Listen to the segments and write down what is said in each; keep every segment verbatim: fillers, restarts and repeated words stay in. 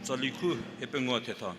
Tsali khu hie pengou thetha.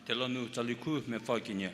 Thela nu tsali khu mepfü kenie.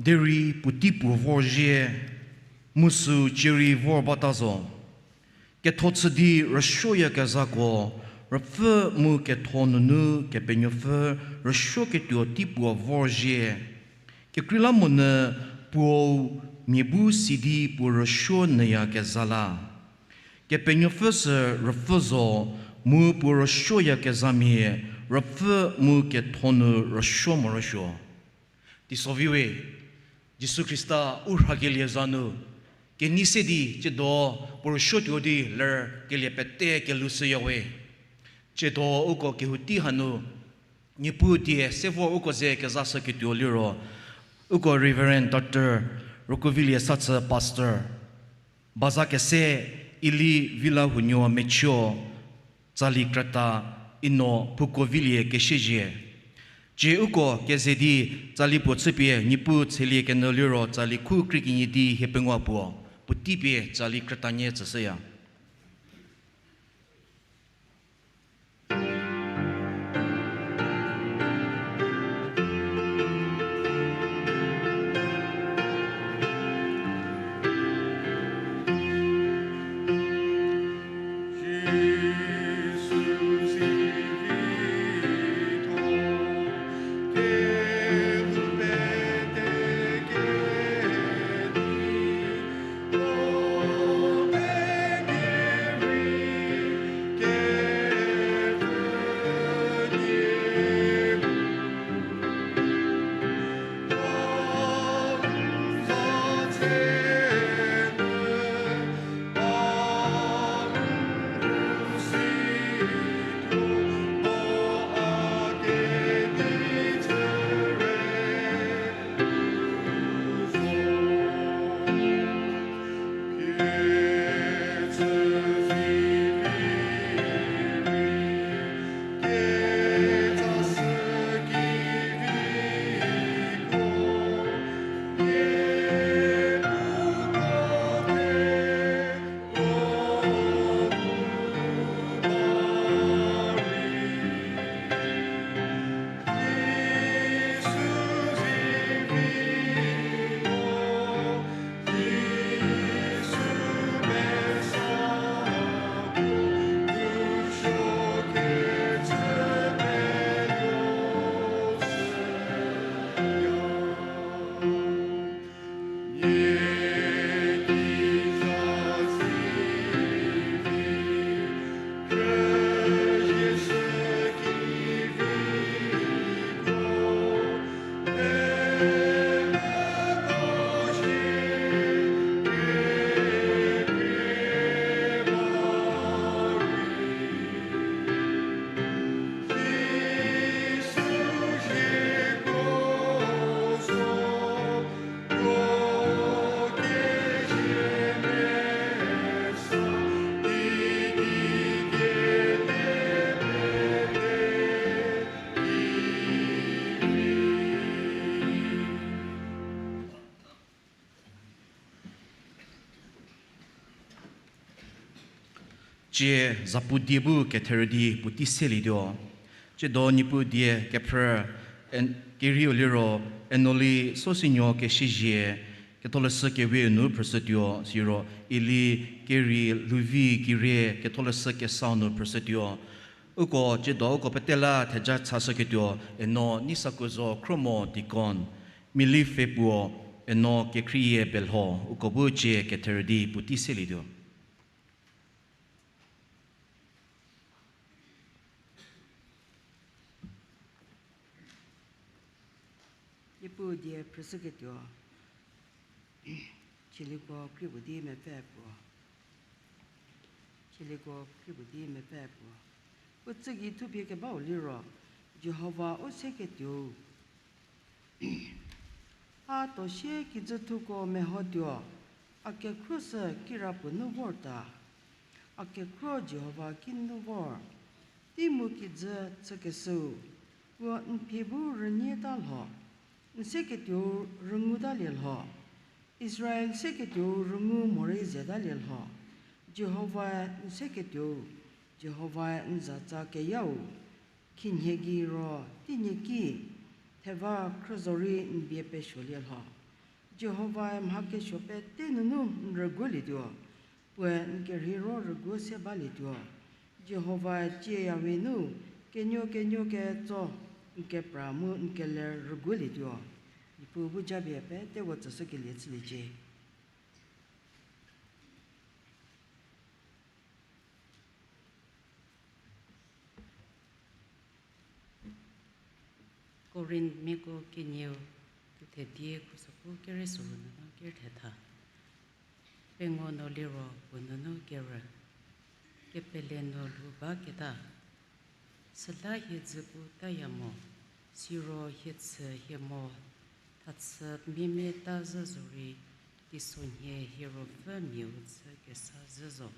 Derei puotei puo vorzhie, mu sü cierei vor bata zo. Ketho chü di rüsuoyakezhako, ruopfü mu ketho nunu Kepenuopfü rüsuoketuo tei puo vorzhie. Kekreilamonyü puou mia bu si di puo rüsuo nyüyakezha la. Kepenuopfü sü ruopfü zo, mu puo rüsuoyakezhamia ruopfü mu ketho nu rüsuo morosuo. Teisoviwe, Jisu Khrista u rhakelie za nu, kenei se di tsiedo puo rüsuotuo di ler kelie pete kelhou shüyawe. Tsiedo uko kehou tei hanu, Niepuu die se vor uko ze kezashüketuo liro, uko Reverend Doctor Rokovilie Sathü Pastor, baza kese Ili Vila Hunuo Mechio, tsali krüta Ino Phukovilie Kesiezhie. Tsie uko keze di tsali puo chüpie Niepuu tshelie kenyü liro tsali khu krie kenie di hiepengou puo, puotei pie tsali krütanie tsüshüya. Tsie zapu die bu ketherü di puotei selietuo. Tsiedo Niepuu die kephrü en-, kerieu liro, Enoli Sosinuo Kesiezhie, Ketholeshü Kewe nu phrüshütuo, siro Eli Keri Luvi Kire, Ketholeshü Kesau nu phrüshütuo. Uko tsiedo uko petela theja chashüketuo, Eno Neisakuozo Khromo Deacon, Mili Pfhepuo, Eno Kekhrieyie Belho, uko bu tsie ketherü di puotei selietuo. Niepuu die phrüshüketuo, Chieliko kri puo di mepfü puo. Chieliko kri puo di mepfü puo. Puo tsügei thupie kebau liro, Jihova u seketuou. A tosie kijüthuko mehotuo, a kekhruo sü kirapuo nu vorta. A kekhruo Jihova ki nu vor. Tei mu kijü chükeshüu, puo n phi bu rünyieta lho, n seketuou rünguta lielho. Israel seketuou rüngu morei zeta lielho. Jihovae n seketuou, Jihovae n zatsa keyau. Khinhie gei ro teinyieki, theva khrüzo rei n bie pesuo lielho. Jihovae mha kesuo pete nunu n rüguolietuo, puoe n kerhei ro rüguo se balietuo. Jihovae cieyawe nu kenuo kenuo ketso n kepra mu n keler rüguolietuo. Niepuu bu japie peteko tsüshükelie chüliecie. Korinthmiako kenieu, thuthe die khusokhu kerei soru nunu kerthetha. Pengou nu liro puo nunu kerü, kepele nu lhou baketa. Süla hie dzüpu taya mo, siro hie chü hie mo, thachü mimie ta zhü zorei, teisonhie hie ruopfümiau chü kesa zhü zo.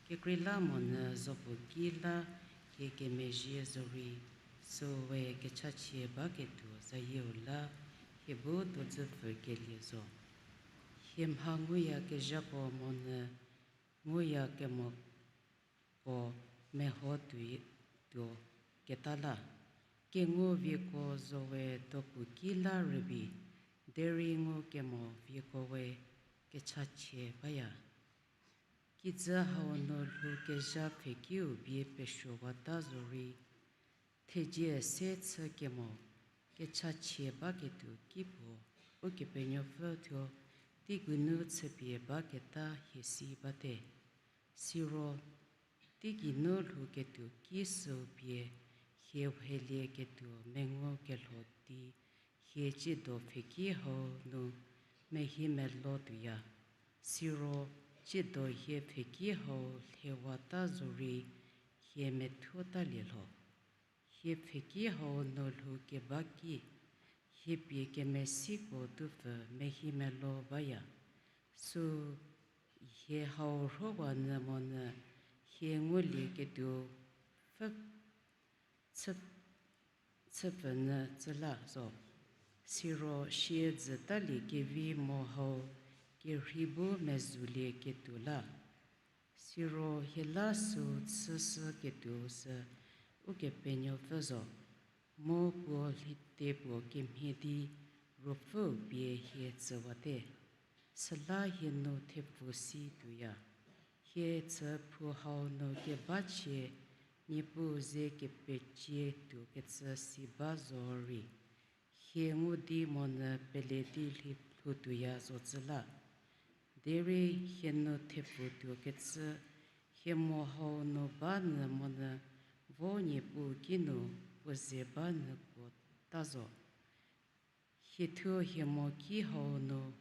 Kekreilamonyü zopuo ki la hie kemezhie zorei, süu we kechachie baketuo zayieu la hie bu tuodzüpfü kelie zo. Hie mha nguyakezhako monyü nguyakemoko meho tuoi tuo keta la, kengu vieko zo we dopuo ki la rübei, derei ngukemo vieko we kechachie baya. Kijü hau nu lhou kezha pfhekiu bie pesuowata zorei, thejie se chü kemo kechachie baketuo ki puo Ukepenuopfü thuo teigeinu chüpie baketa hie si bate. Siro, teigeinu lhouketuo ki süu pie hie helieketuo mengu kelho di hie tsiedo pfheki hau nu mehimelo tuoya. Siro, tsiedo hie pfheki hau lhewata zorei hie methuotalie lho. Hie pfheki hau nu lhou keba ki, hie pie kemesiko tupfü mehimelo baya. Süu hie hau rhowa nyü monyü hie ngulieketuo pfü, chü, chüpfü nyü chü la zo. Siro siedzütalie kevi mo hau kerhei bu mezhulieketuo la. Siro hie la süu chüshüketuo sü Ukepenuopfü zo, mu puo lhite puo kemhie di Ruopfüu pie hie tsüwate. Süla hie nu thepfu si tuoya. Hie chü phou hau nu kebachie Niepuu ze kepecie tuokecü si ba zorei, hie ngu di monyü pele di lhi lhou tuoya zotsü la. Derei hie nu thepfu tuokecü, hie mo hau nu ba nyü monyü vo Niepuu kinu puo ze ba nyü kuota zo. Hie thuo hie mo ki hau nu,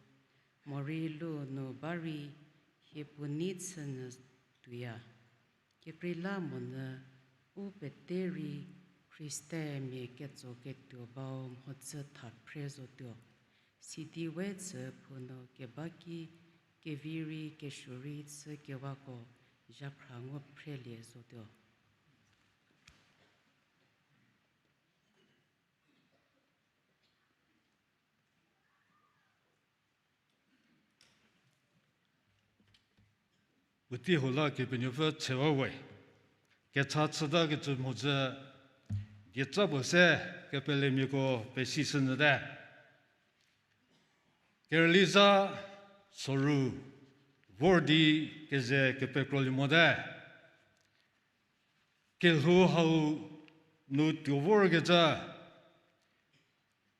morei lu nu ba rei hie puo nei chünyü tuoya. Kekreilamonyü u pete rei Khristamia ketsoketuo bau mhodzü tha phre zotuo. Sidi we tsü phou nu keba ki kevi rei kesuo rei chü kewako zhakhra ngu phrelie zotuo. Puotei hau la Kepenuopfü thewa we. Kecha chütakecü mhodzü, dieca puo se kepelemiako pesishü nyüte. Kerüliza soru vor di keze kepekrolie mote. Kelhou hau nu tuo vorkecü,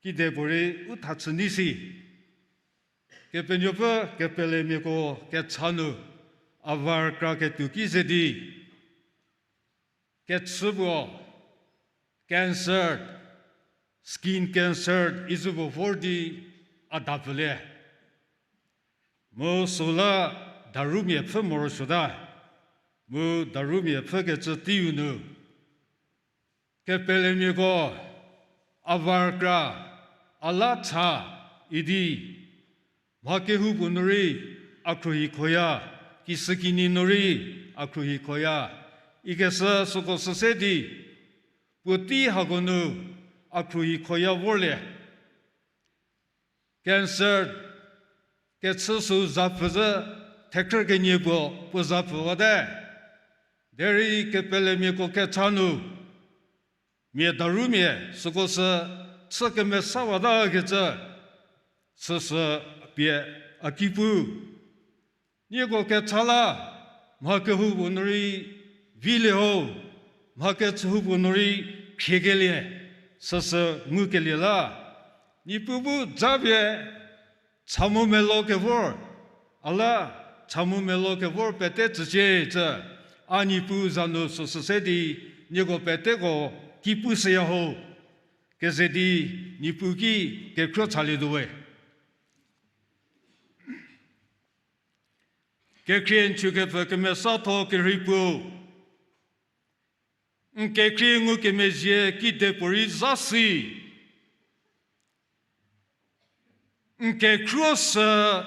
kide puorei u tha chü nyi si. Kepenuopfü kepelemiako kecha nu a va rükraketuo ki ze di, kechü puo, cancer, skin cancer izü puo vor di a dapfülie. Mu süla darumia pfhü morosuota. Mu darumia pfhükecü teiu nu, kepelemiako, a var kra, a la cha, idi, mha kehoupuo nu rei a khruohi khoya, kisükinyi nu rei a khruohi khoya, ikeshü süko sü se di, puotei hako nu a khruohi khoya vorlie. Cancer kechü sü zapfü zhü, thekhrü kenie puo, puo zapfüwate. Derei kepelemiako kecha nu, mia darumia süko sü chü kemesawata kecü, süsü pie a ki pu. Nieko kecha la, mha kehoupuo nu rei vilie ho, mha kechühoupuo nu rei khriekelie, süsü ngukelie la. Niepuu bu japie, chamu melo kevor, a la, chamu melo kevor pete tsücie cü, a Niepuu za nu süsü se di, nieko peteko ki pushüya ho, keze di Niepuu ki kekhruo chalietuo we. Kekhrie n chükepfü kemesatho kerhei puo, n kekhrie ngukemezhie kidepuorei za si. N kekhruo sü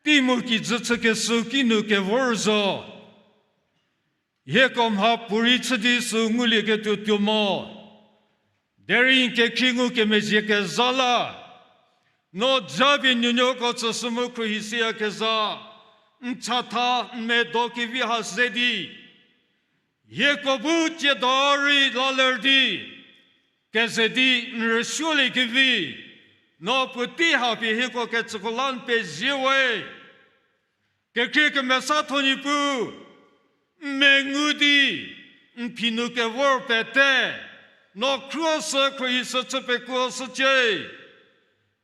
tei mu kijü chükeshü kinu kevor zo. Hieko mha puorei chü di sü ngulieketuo tuo mo. Derei n kekhrie ngukemezhie kezha la, no japie nuonuoko tsüshü mu khruohi shüyakezha, n chatha n medo kevi ha ze di, hieko bu tsiedo rei laler di, keze di n rüsuoliekevi, no puotei ha pie hieko kecüko la n pezie we. Kekhrie kemesatho Niepuu, n mengu di, n phi nu kevor pete, no khruohi sü khruohi sü chü pekuoshücie.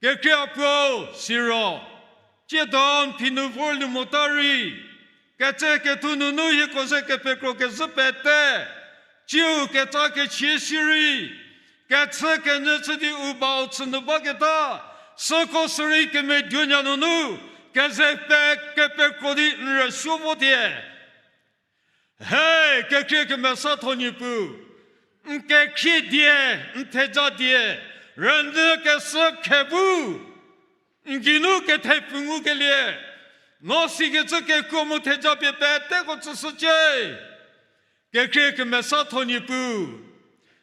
Kekhrie Apuo, siro, tsiedo n phi nu vorlie mota rei, ketse kethu nunu hieko ze kepekro kezhü pete, tsiu ketsa kechie shierei, kechü kenyü chü di u bau chü nu baketa, süko sürei kemeduonya nunu, keze pe kepekro di n rüsuo votie. He, kekhrie kemesatho Niepuu, n kekhrie die, n theja die, rünyü keshü khe bu, n geinu kethepfu ngukelie, no sikecü kekuo mu theja pie peteko tsüshücie. Kekhrie kemesatho Niepuu,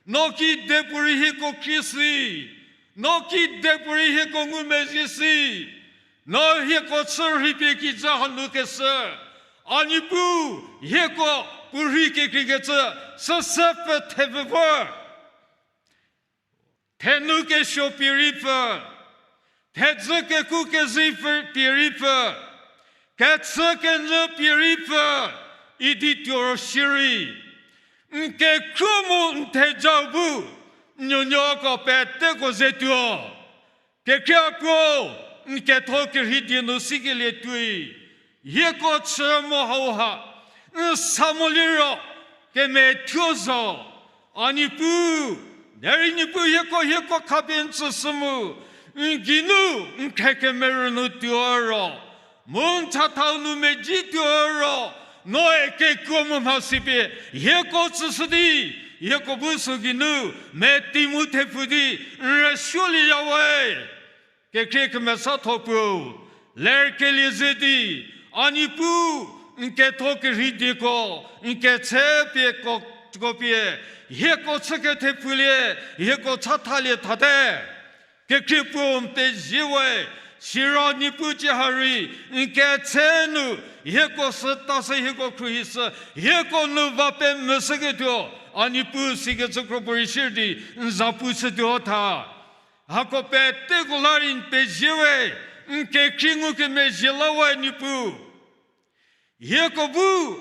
no kidepuorei hieko khrie si, no kidepuorei hieko ngumezhie si, no hieko chü rhei pie kijü hanu keshü, a Niepuu, hieko puorei kekreikecü, süsü pfü thepfü vor. Thenu kesuo pie rei pfü, thedzü keku kezei pfü pie rei pfü, kechü kenyü pie rei pfü, idi tuo shierei, n kekhruo mu n thejau bu, nuonuoko peteko ze tuo. Kekhrie Apuo, n ketho kerhei die nu sikelie tuoi, hieko chü mo hauha, n sa mo liro, kemethuo zo, a Niepuu, derei Niepuu hieko hieko khapie n tsüshü mu, n geinu n khe kemerü nu tuo ro, mu n chathau nu medzi tuo ro, noe kekuo mu mhasi pie hieko tsüshü di, hieko bu sü geinu meti mu thepfu di n rüsuolieya we. Kekhrie kemesatho Puo, lerkelie ze di, a Niepuu, n ketho kerhei dieko, n ketse pie ko, ko pie, hieko chü kethepfulie, hieko chathalie thate. Kekhrie Puo n pezie we, siro Niepuu tsie ha rei, n ketse nu, hieko süta sü hieko khruohi sü, hieko nu va pemvüshüketuo, a Niepuu sikecü kro puorei shir di, n za pu chütuo tha. Hako peteko la rei n pezie we, n kekhrie ngukemezhie la we Niepuu. Hieko bu,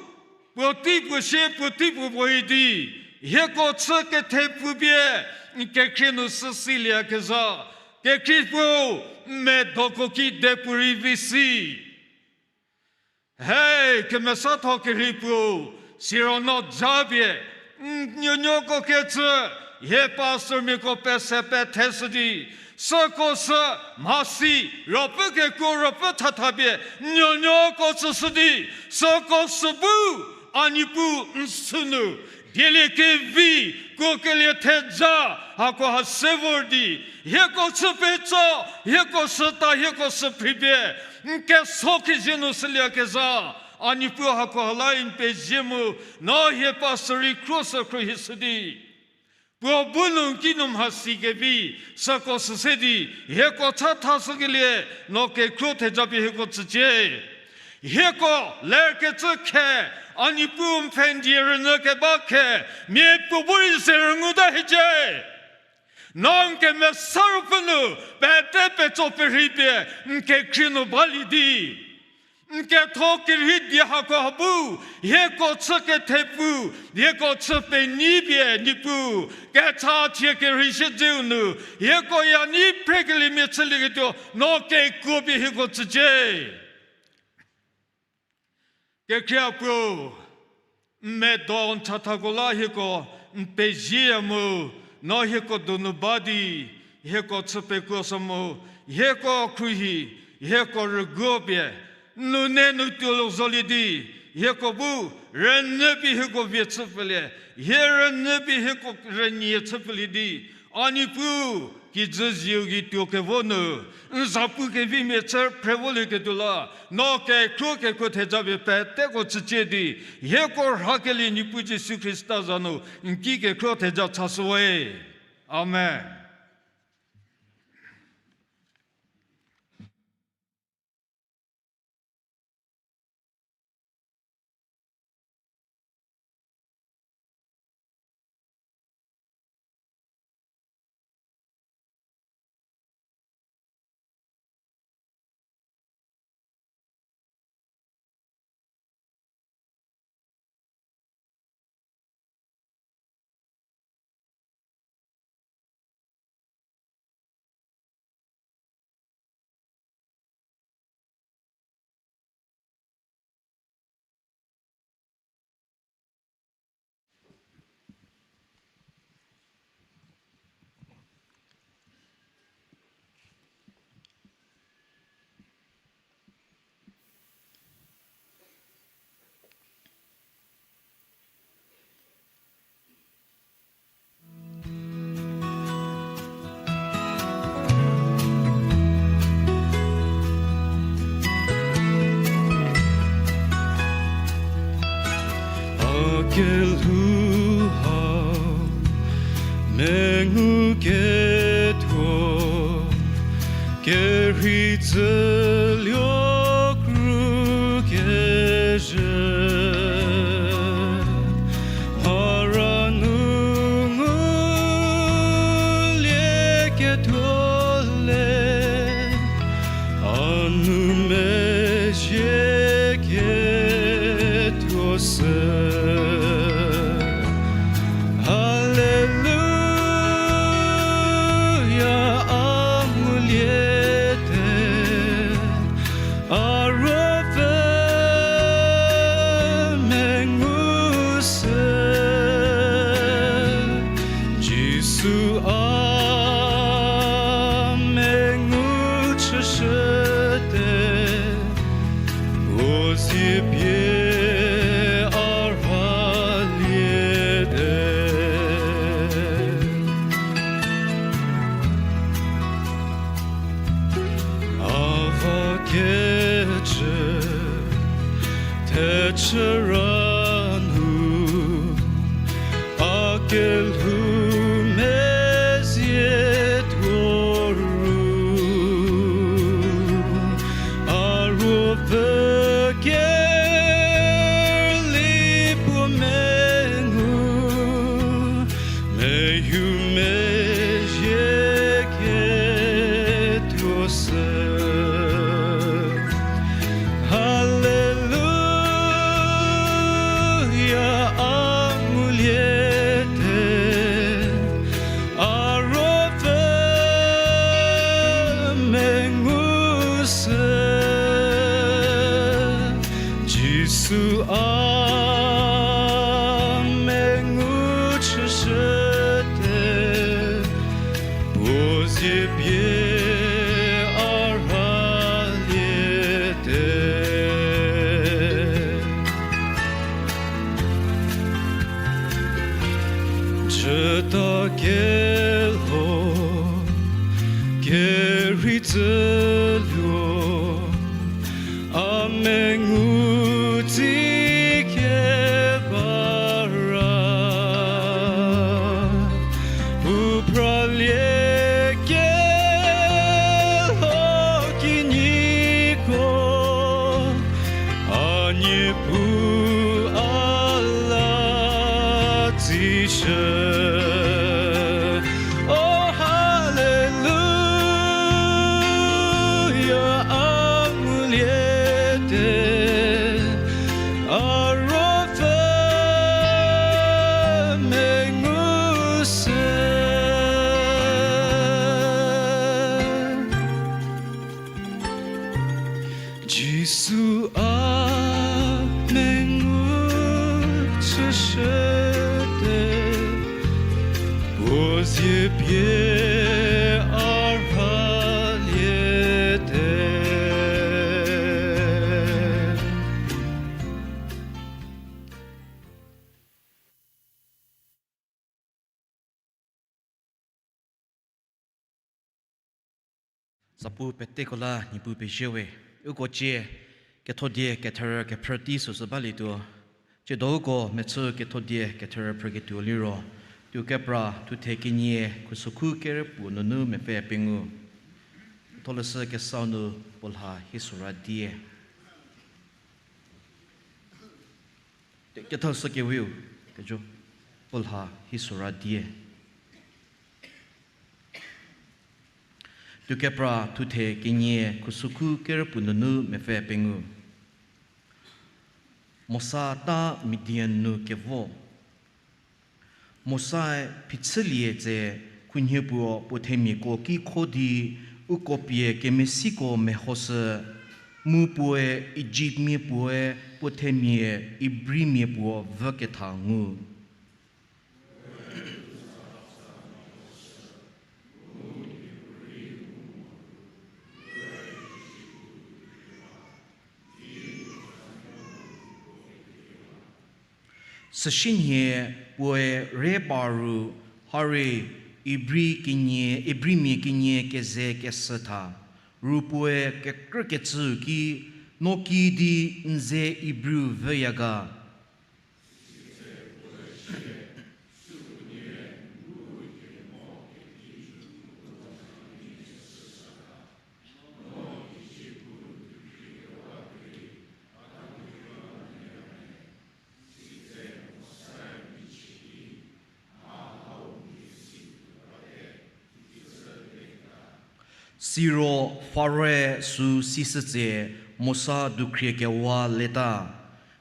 puotei puo sie puotei puo puo idi, hieko chü kethepfu pie, n kekhrie nu süsilieyakezha, kekhrie Puo, n medoko kidepuorei vi si. He, kemesatho kerhei Puo, siro no japie, n nuonuoko kecü, hie pastormiako pese petheshü di, süko sü mhasi, ruopfü kekuo ruopfü thatha pie, nuonuoko tsüshü di, süko sü bu, a Niepuu n sünu, Dieliekevi, kuokelie theja, hako ha se vor di, hieko chü petso, hieko süta, hieko süphripie, n keso khizie nu süliakezha, a Niepuu hako ha la n pezie mu, no hie pastor rei khro sü khruohishü di. Puo bu nu n kinu mhasi kevi, süko süse di, hieko chatha shükelie, no kekhruo theja pie hieko tsücie. Hieko lerkecü khe, a Niepuu n pfhe n die rünyü keba khe, miapuo bu rei ze rünyüta hiecie. No n kemesa ruopfü nu, pete petso perhei pie, n kekhrie nu balie di. N ketho kerhei die hako ha bu, hieko chü kethepu, hieko chü penyi pie Niepuu, kecha thie kerhei siedzeu nu, hieko ya ni phrekeliemia chülieketuo, no kekuo pie hieko tsücie. Kekhrie Puo, n medo n chathako la hieko n pezieya mu, no hieko donu ba di, hieko chü pekuo sa mu, hieko khruohi, hieko rüguo pie, n nune nu tuo lo zolie di, hieko bu rünyü pie hieko vie chüpfülie, hie rünyü pie hieko rünyie chüpfülie di, a Niepuu, kijü zieu gei tuo kevo nu, n zapu kevimia chü phre volieketuo la, no kekhruo kekuo theja pie peteko tsücie di, hieko rhakelie Niepuu Jisu Khrista za nu, n ki kekhruo theja chashüwe. Amen. A kelhou ha mengu kethuo, kerhei dzüluo kru kezhü, mhara nu ngulie kethuo le, a nu mezhie kethuo sü. Haleluya, a nguliete, a ruopfü mengu sü. Jisu a mengu chüshüte, puo zie pie a rhaliete. A va kecü thechü ra nu, a kelhou mezie tuo ru, a ruopfü kerli puo mengu, meyumezhie kethuo sü. Haleluya, a nguliete, a ruopfü mengu sü. Jisu a mengu chüshüte, puo zie pie a rhaliete. Süta kelho, kerhei tsüluo, a mengu tsi keba ra, u pralie kelho kinyiko, a Niepuu a la tsishü. Oh, hallelujah, a nguliete, a ruopfü mengu se. Jisu a mengu chüshüte, puo zie pie a rhaliete. Zapu peteko la Niepuu pezie we. Uko cie kethodie ketherü kephrü tei süsü balietuo. Tsiedo uko mechü kethodie ketherü phrüketuo liro, tuo kepra thuthe kenie khusokhu kerepuo nunu mepfü pengou. Ketholeshü kesau nu puo lha hie sora die. Te-, ketholeshü kewiu, kejo, puo lha hie sora die. Tuo kepra thuthe kenie khusokhu kerepuo nunu mepfü pengou. Mosa ta Midian nu kevo. Mosae phichülie tse khunhie puo puo themiako ki kho di uko pie kemesiko mehoshü, mu puoe Ijiptmia puoe puo themia Ibrimia puo vüketha ngu. Süsienhie puoe re paru, harie Ibri kenie, Ibrimia kenie keze kesü tha, ru puoe kekrükecüu ki, no kiüdi n ze Ibriu vüya ga? Siro Faroe sü sishütse Mosa dukhrie kewa leta.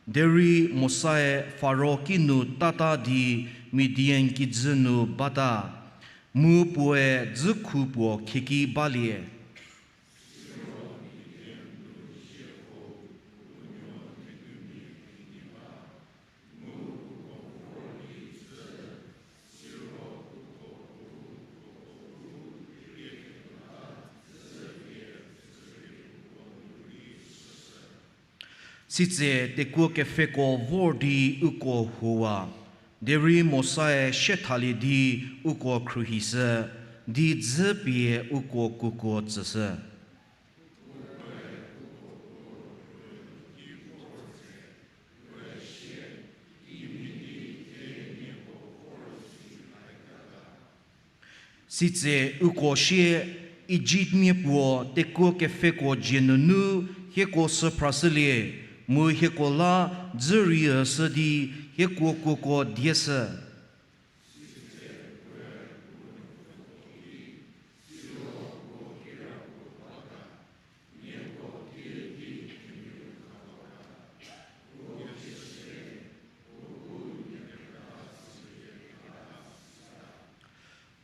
Derei Mosae Faro kinu tata di Midian kijü nu bata, mu puoe dzükhu puo khieki balie. Sitse tekuo kepfheko vor di uko huowa, derei Mosae siethalie di uko khruohishü, di dzü pie uko kuokuo tsüshü. Sitse uko sie, Ijiptmia puo tekuo kepfheko dzie nunu hieko sü phrashülie, mu hieko la dzü rüshü di hieko kuokuo dieshü.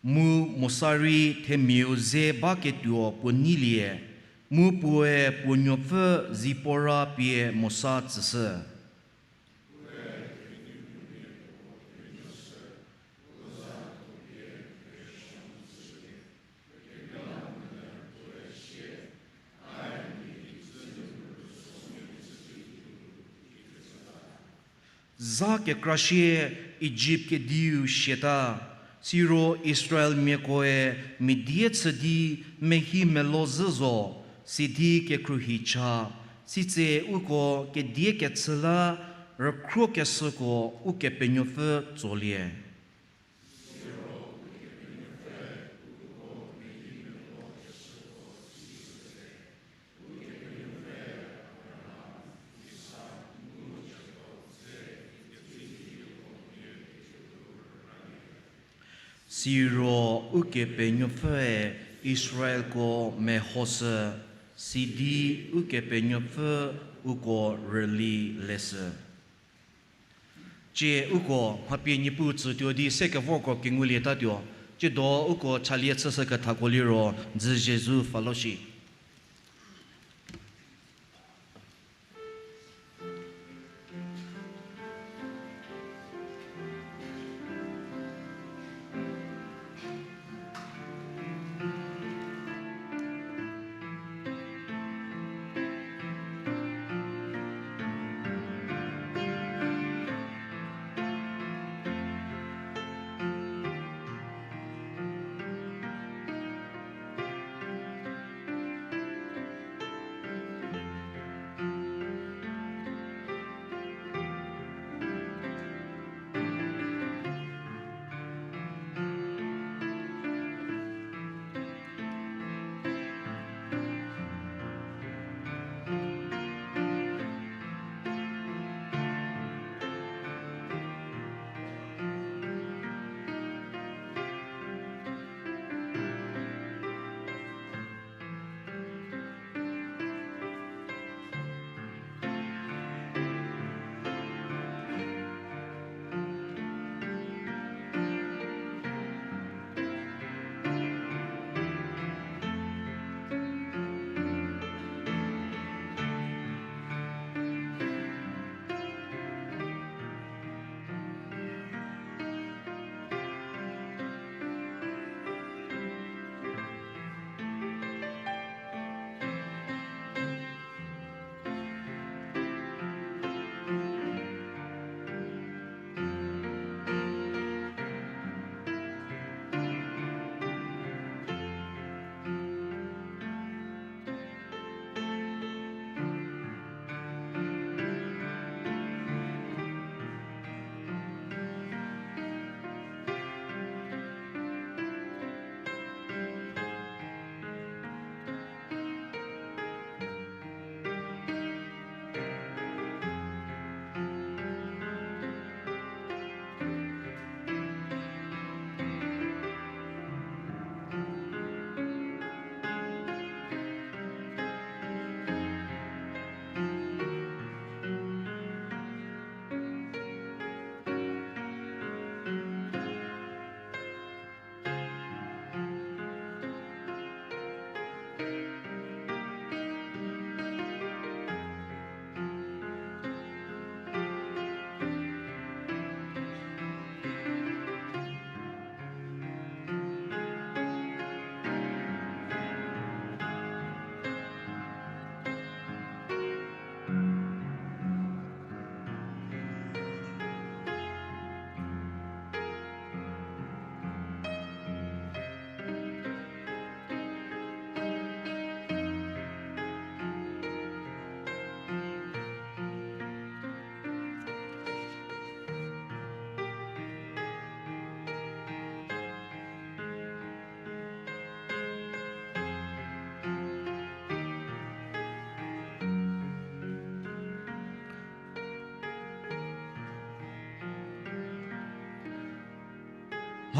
Mu Mosa rei themiau ze baketuo puo neilie, mu puoe puo nuopfü Zipora pie Mosa tsüshü. Za kekra sie Ijipt kediu siata, Siro Israelmiakoe mia die chü di mehi melo zhü zo, sidi kekhruohi cha, sitse uko kedie kechü la rükhro keshüko Ukepenuopfü tsolie. Siro Ukepenuopfüe Israelko mehoshü, sidi Ukepenuopfü uko rüli leshü. Tsie uko mhapie Niepuu tsütuo di se kevorko kengulietatuo, tsiedo uko chalie chüshü kethako liro, Dzü Jesu Fellowship.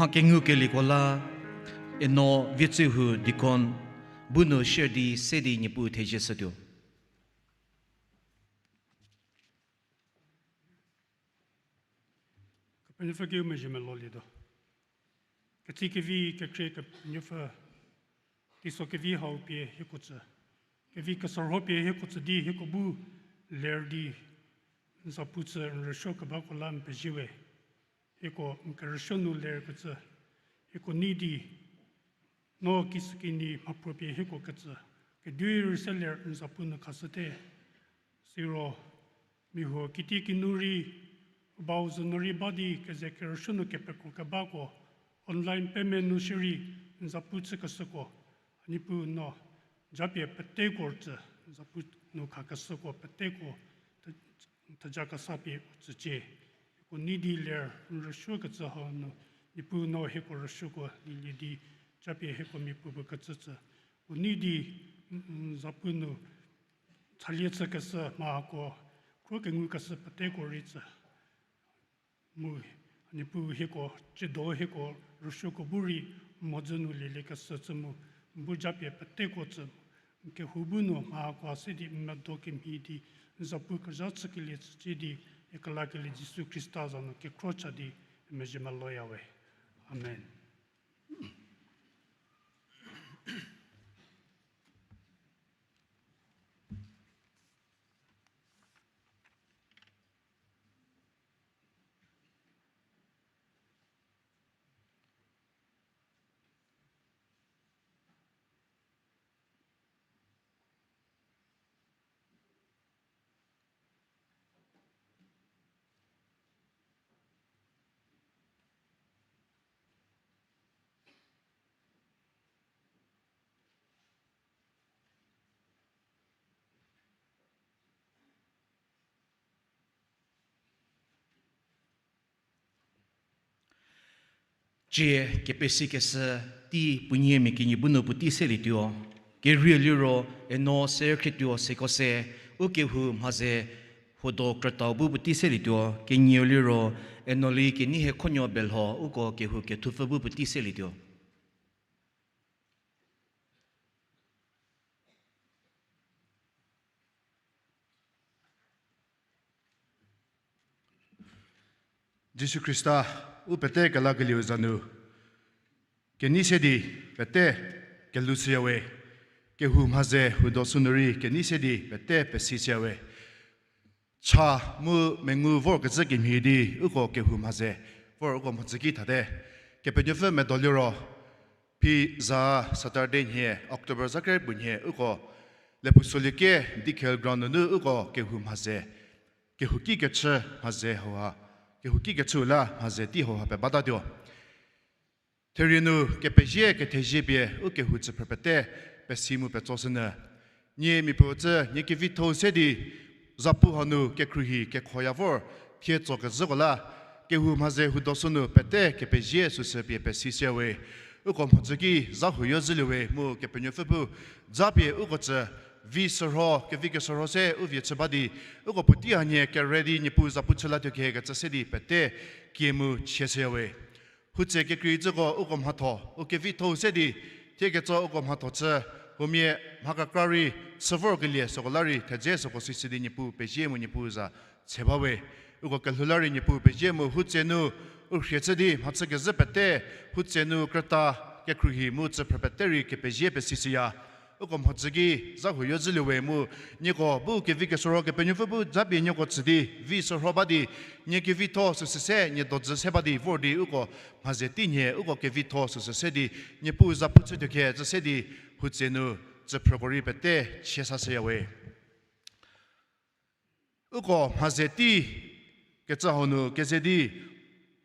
Mha kengukelieko la, eno Vietsühu deacon bu nu share di se di Niepuu thezie shütuo. Kepenuopfü ki u mezhie melolietuo. Ketsi kevi kekhrie Kepenuopfü, teiso kevi hau pie hieko tsü, kevi kesorho pie hieko tsü di hieko bu ler di n zapu chü n rüsuo kebako la n pezie we. Hieko n kerüsuo nu lerkecü, hieko nei di no kisükinyi mhaphruo pie hieko ketsü, kediu rei se ler n zapu nu khashüte. Siro mia huo kitiekinu rei, u bau zü nu rei ba di keze kerüsuo nu kepekro kebako, online payment nu shierei n zapu chükeshüko, a Niepuu no japie peteko tsü, n zapu nu khakeshüko peteko, the-, theja kesa pie u tsücie. Hieko nei di ler n rüsuokecü hau nu, Niepuu no hieko rüsuoko lielie di, japie hieko miapuo bu kecü tsü u nei di, n, n zapu nu chalie chükeshü mha hako, khro kengukeshü peteko rei tsü mu, a Niepuu hieko, tsiedo hieko rüsuoko bu rei mhodzü nu lieliekeshü tsü mu, n bu japie peteko tsü, n kehou bu nu mha hako se di n medo kemhie di, n zapu kezha chükelie tsücie di, kelakelie Jisu Khrista za nu kekhro cha di, mezhie meloyawe. Amen. Cie kepesikeshü tei puonie mia kenie bu nu puotei selietuo. Kerie liro, eno se khrietuo seko se, ukehou mhaze huodo krütau bu puotei selietuo. Kenieu liro, eno li kenei hie khonuo belho uko kehou kethupfü bu puotei selietuo. Jisu Khrista, u pete kelakelieu za nu, kenei se di pete kelhou shüyawe, kehou mhaze huodo sünu rei kenei se di pete pesi shüyawe. Cha mu mengu vorkecü kemhie di uko kehou mhaze vor uko mhodzü ki thate. Kepenuopfü medo liro, phi za Saturday nhie, October za kere puo nhie uko Lepusolie ke Dikhel ground nunu uko kehou mhaze, kehouki kechü mhaze hauha, kehouki kechü la mhaze tei hauha pebatatuo. Therie nu kepezie kethezie pie ukehou tsüphrü pete pesi mu petso sünyü. Nie miapuo tsü nie kevitho-u se di zapu hanu kekhruohi kekhoya vor thie tso kezhüko la, kehou mhaze huodo sünu pete kepezie süsü pie pesi shüyawe. Uko mhodzü ki za huoyo zhüliewe mu Kepenuopfü bu japie uko tsü vi shürho, kevi keshürho se u vie chü ba di, uko puotei hanie kere di Niepuu zapu chü latuo khe kecü se di pete kie mu chie shüyawe. Hutse kekreicüko uko mhatho, u kevitho-u se di, thie ketso uko mhatho chü, huomia mha kekra rei chü vorkelie süko la rei thedze süko sishü di Niepuu pezie mu Niepuu za che bawe. Uko kelhou la rei Niepuu pezie mu hutse nu u rhie chü di mhachü kezhü pete, hutse nu krüta kekhruohi mu tsüphrü pete rei kepezie pesishüya. Uko mhodzü ki za huoyo zhüliewe mu, nieko bu kevi keshürho Kepenuopfü bu japie nieko tsü di vi shürho ba di, nie kevitho süsü se nie dodzü se ba di vor di uko mhaze tei nhie uko kevitho süsü se di Niepuu zapu chütuo khe zü se di hutse nu tsüphrüko rei pete chie sa shüyawe. Uko mhaze tei kecü hau nu keze di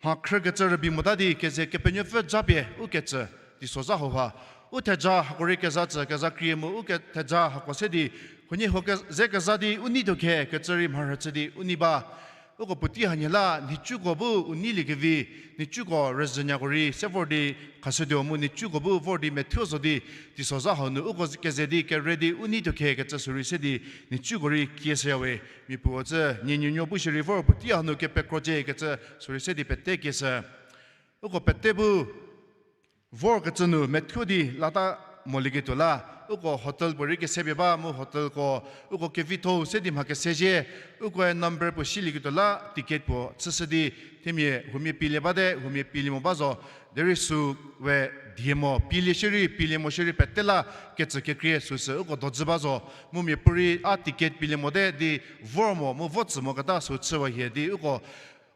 mha khrü kecü rübei mota di keze Kepenuopfü japie u kecü teisozha hauha. U theja hako rei keza tsü keza krie mu u ke-, theja hako se di, huoniehuo ke-, ze keza di u neituo khe kecü rei mharhü chü di u nei ba. Uko puotei hanie la nhicuko bu u neiliekevi, nhicuko rüzhünyako rei se vor di khashütuo mu nhicuko bu vor di methuo zo di, teisozha hau nu uko keze di kere di u neituo khe kecü sü rei se di nhicuko rei kie shüyawe. Mia puo tsü nie nuonuo bu shierei vor puotei hanu kepekrocie kecü sü rei se di pete kie shü. Uko pete bu vorkecü nu methuo di lata molieketuo la, uko hotel puo rei kesepie ba mu hotelko, uko kevitho-u se di mha kesezie, ukoe number puo silieketuo la ticket puo chüshü di, themia huomia pielie bate, huomia pielie mo ba zo, derei sü we die mo, pielie shierei, pielie mo shierei pete la ketsü kekrie süsü uko dodzü ba zo, mu miapuorei a ticket pielie mote di vor mo, mu vo tsü moketa sü chüwa hie di uko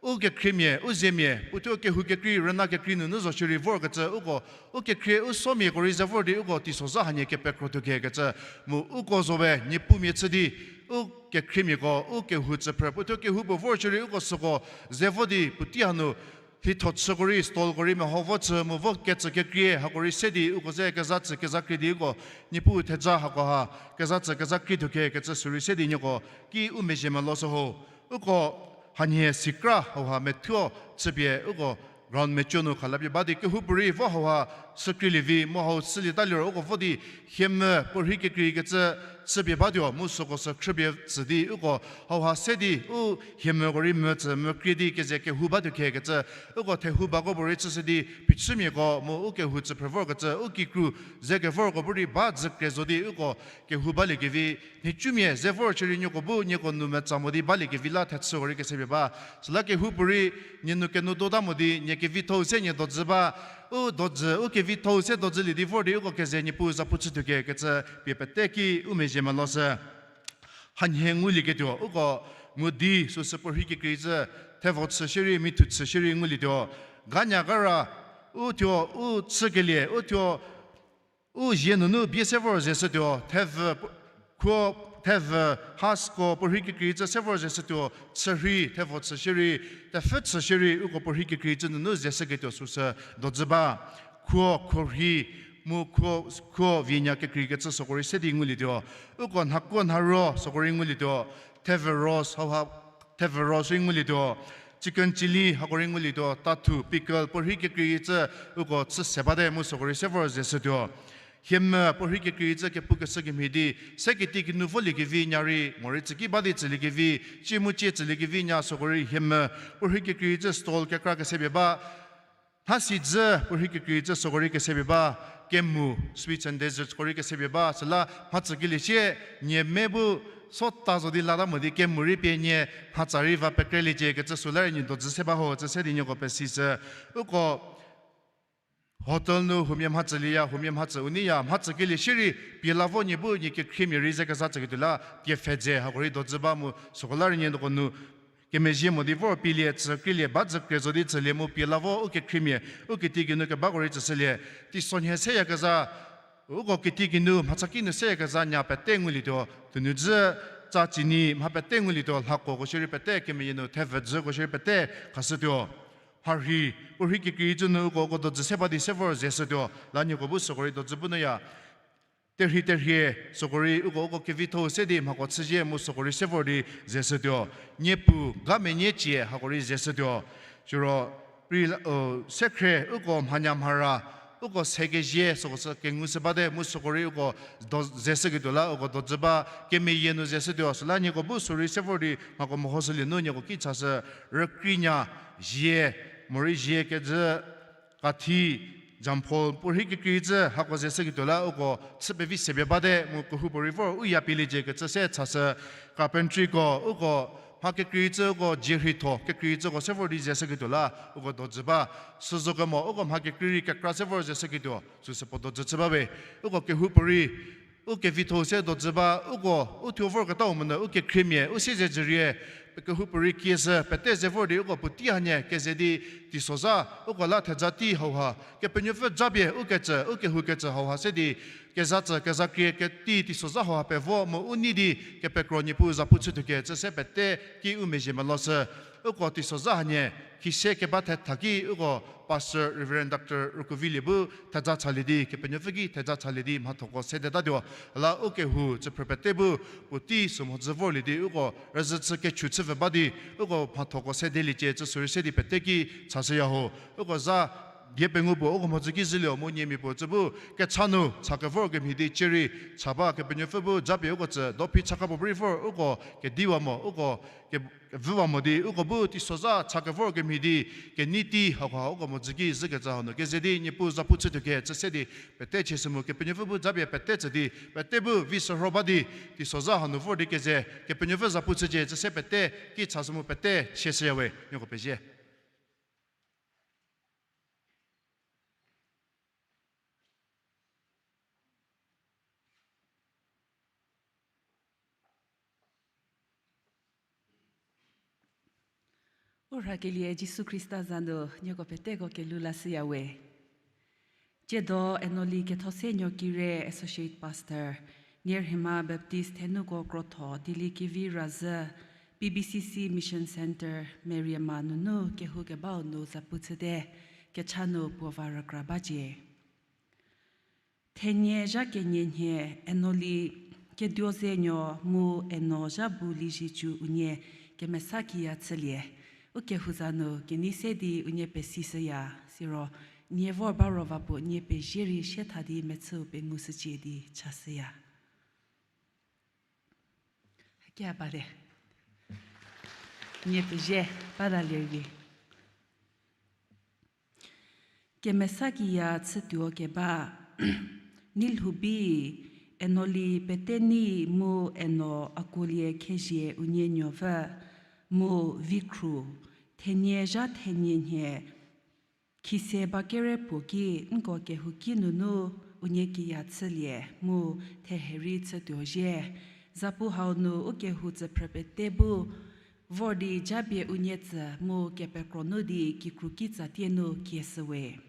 u kekhriemia, u zemia, puothuo kehou kekrei, rüna kekrei nunu zo shierei vorkecü uko, u kekhrie u somiako rei ze vor di uko teisozha hanie kepekro tuo khe kecü, mu uko zo we niepumia chü di, u kekhriemiako, u kehou tsüphrü, puothuo kehoupuo vor shierei uko süko ze vo di puotei hanu lhitho chüko rei, stallko rei meho vo chü mu vo kecü kekrie hako rei se di uko ze kezha chü kezha krie di uko Niepuu theja hakoha kezha chü kezha krie thuo khe kecü sürei se di nieko ki u mezhie melo sü ho. Uko hanhie sikra hauha methuo chüpie uko ground mecü nu khalapie ba di kehoupuorei vo hauha sükrielievi mu hau sülietaliro uko vo di hiemvü puorhei kekreikecü chüpie batuo mu süko sü khrüpie tsü di uko hauha se di u hiemvüko rei mvü tsü mvü krie di keze kehou batuo khe kecü uko thehou bako puorei chüshü di phichümiako mu u kehou tsü phrü vorkecü u kikru ze kevorko bu rei ba dzü kre zo di uko kehou baliekevi nhicumia ze vor shierei nieko bu nieko nu metsa mo di baliekevi la thechüko rei kesepie ba. Süla kehoupuorei nie nu kenu dota mo di nie kevithou se nie dodzü ba. U dodzü, u kevithou se dodzülie di vor di uko keze Niepuu zapu chütuo khe kecü pie pete ki u mezhie melo sü. Hanhie ngulieketuo uko mu di süsü puorhei kekreicü thevo chü shierei, mithu chü shierei ngulietuo. Ganya gara, u thuo, u chükelie, u thuo, u zie nunu bie se vor ze shütuo, thevü, khuo, thevü, hasko puorhei kekreicü se vor ze shütuo, chürhei, thevo chü shierei, tepfü chü shierei, uko puorhei kekreicü nunu ze shüketuo süsü dodzü ba. Khuo, khuorhei, mu khuo, khuo vienya kekreikecü süko rei se di ngulietuo. Uko nhakuo nharuo süko rei ngulietuo. Thevü ros, hauha, thevü ros rei ngulietuo. Chicken chilli hako rei ngulietuo. Tathu, pickle, puorhei kekreicü uko chü se bate mu süko rei se vor ze shütuo. Hiemvü puorhei kekreicü kepukeshü kemhie di, se keti kinu voliekevi nya rei morei tsüki ba di tsüliekevi, cie mu cie tsüliekevi nya süko rei hiemvü puorhei kekreicü stall kekra kesepie ba. Nhasi dzü puorhei kekreicü süko rei kesepie ba, kemu, sweets and desserts ko rei kesepie ba, süla mhatsükelie sie, nie me bu sota zo di lata mo di kemu rei pie nie mhatsa rei va pekreliecie kecü süla rei nie dodzü se ba ho, cü se di nieko pesishü. Uko hotel nu huomia mhatsülieya, huomia mhatsü u neiya, mhatsükelie shierei pie la vo nie bu nie kekhriemia rei ze kezha tsüketuo la, tiepfhe dze hako rei dodzü ba mu süko la rei nie nieko nu kemezhie mo di vor pielie, tsükrilie, ba dzü kre zo di tsülie mu pie la vo u kekhriemia, u keti kinu kebako rei tsüshülie, teisonhie seyakezha, uko keti kinu mhatsa kinu seyakezha nya pete ngulietuo, tuonudzü, tsa chini mha pete ngulietuo, lhakoko shierei pete kemeyie nu thevüdzüko shierei pete khashütuo. Mharhi, puorhei kekreicü nu uko uko dodzü se ba di se vor ze shütuo, la nieko bu süko rei dodzü bu nuya. Terhei terhie, süko rei uko uko kevithou se di mhako chüzie mu süko rei se vor di ze shütuo. Niepu, ga menyiecie hako rei ze shütuo. Siro, rei, u, sekhrie, uko mhanya mhara, uko sekezie, süko sü kengu shü bate mu süko rei uko do, ze shüketuo la uko dodzü ba, kemeyie nu ze shütuo, süla nieko bu sürei se vor di mhako mehoshülie nu nieko ki chashü, rükrinya, zie, morei zie kezhü, kathi, jampho, puorhei kekreicü hako ze shüketuo la uko chü pevi sepie bate mu kehoupuorei vor u ya pieliecie kecü se chashü, carpentryko, uko mha kekreicü uko dzie rheitho kekreicüko se vor di ze shüketuo la uko dodzü ba, süzo kemo uko mha kekrei rei kekra se vor ze shüketuo süsü puo dodzü chü ba we, uko kehoupuorei u kevithou se dodzü ba, uko u thuo vorketau monyü u kekhriemia u siezedzürie, kehoupuorei kieshü pete ze vor di uko puotei hanie keze di teisozha, uko la theza tei hauha Kepenuopfü japie ukecü, u kehoukecü hauha se di, kezha tsü kezha krie ketei teisozha hauha pevo mu u nei di kepekro Niepuu zapu chütuo kecü se pete ki u mezhie meloshü. Uko teisozha hanie, khise keba thetha ki uko Pastor Reverend Doctor Rukuvilie bu theza chalie di, Kepenuopfü ki theza chalie di mhathoko sedetatuo. La u kehou tsüphrü pete bu puotei sü mhodzü vorlie di uko rüzhü chü kechu chüpfü ba di, uko mhathoko sedeliecie cü sürei se di pete ki chashüya ho. Uko za die pengou puo uko mhodzü ki zhülie mu niemia puo cü bu kecha nu cha kevor kemhie di cierei cha ba, Kepenuopfü bu japie uko tsü dophi chaka puo bu rei vor uko kediwa mo, uko ke, kevüwa mo di uko bu teisozha cha kevor kemhie di kenei tei hauha uko mhodzü ki zhükecü hanu keze di Niepuu zapu chütuo kecü se di pete chieshü mu Kepenuopfü bu japie pete tsü di pete bu vi shürho ba di teisozha hanu vor di keze Kepenuopfü zapu chücie cü se pete ki chashü mu pete chieshüya we, nieko pezie. U rhakelie Jisu Khrista za nu nieko peteko kelhou lashüya we. Tsiedo Enoli Kethosenuo Kire, Associate Pastor, Nierhima Baptist Thenuko Krotho, Dieliekevi Razhü, P B C C Mission Centre Meriema nunu kehoukebau nu zapu chüte, kecha nu puo va rükra bacie. Thenie zha kenie nhie Enoli Keduozenuo mu Eno Zhabulizietsu unie kemesa kiya chülie. Ukehou za nu kenei se di unie pesishüya, siro nie vor ba ro va puo nie pezie rei sie tha di mechüu pengushücie di chashüya. Hakia bate. Nie pezie, batalie vi. Kemesa kiya chütuo keba, Nilhoubi, Enoli Petenei mu Eno Akuolie Khezhie unie nuopfü, mu Vikhru, thenie zha thenie nhie khise ba kere puo ki nko kehouki nunu unie kiya chülie mu thehe rei chütuo zhie. Zapu hau nu ukehou tsüphrü pete bu vor di japie unie tsü mu kepekro nu di kikru kitsatie nu kieshüwe.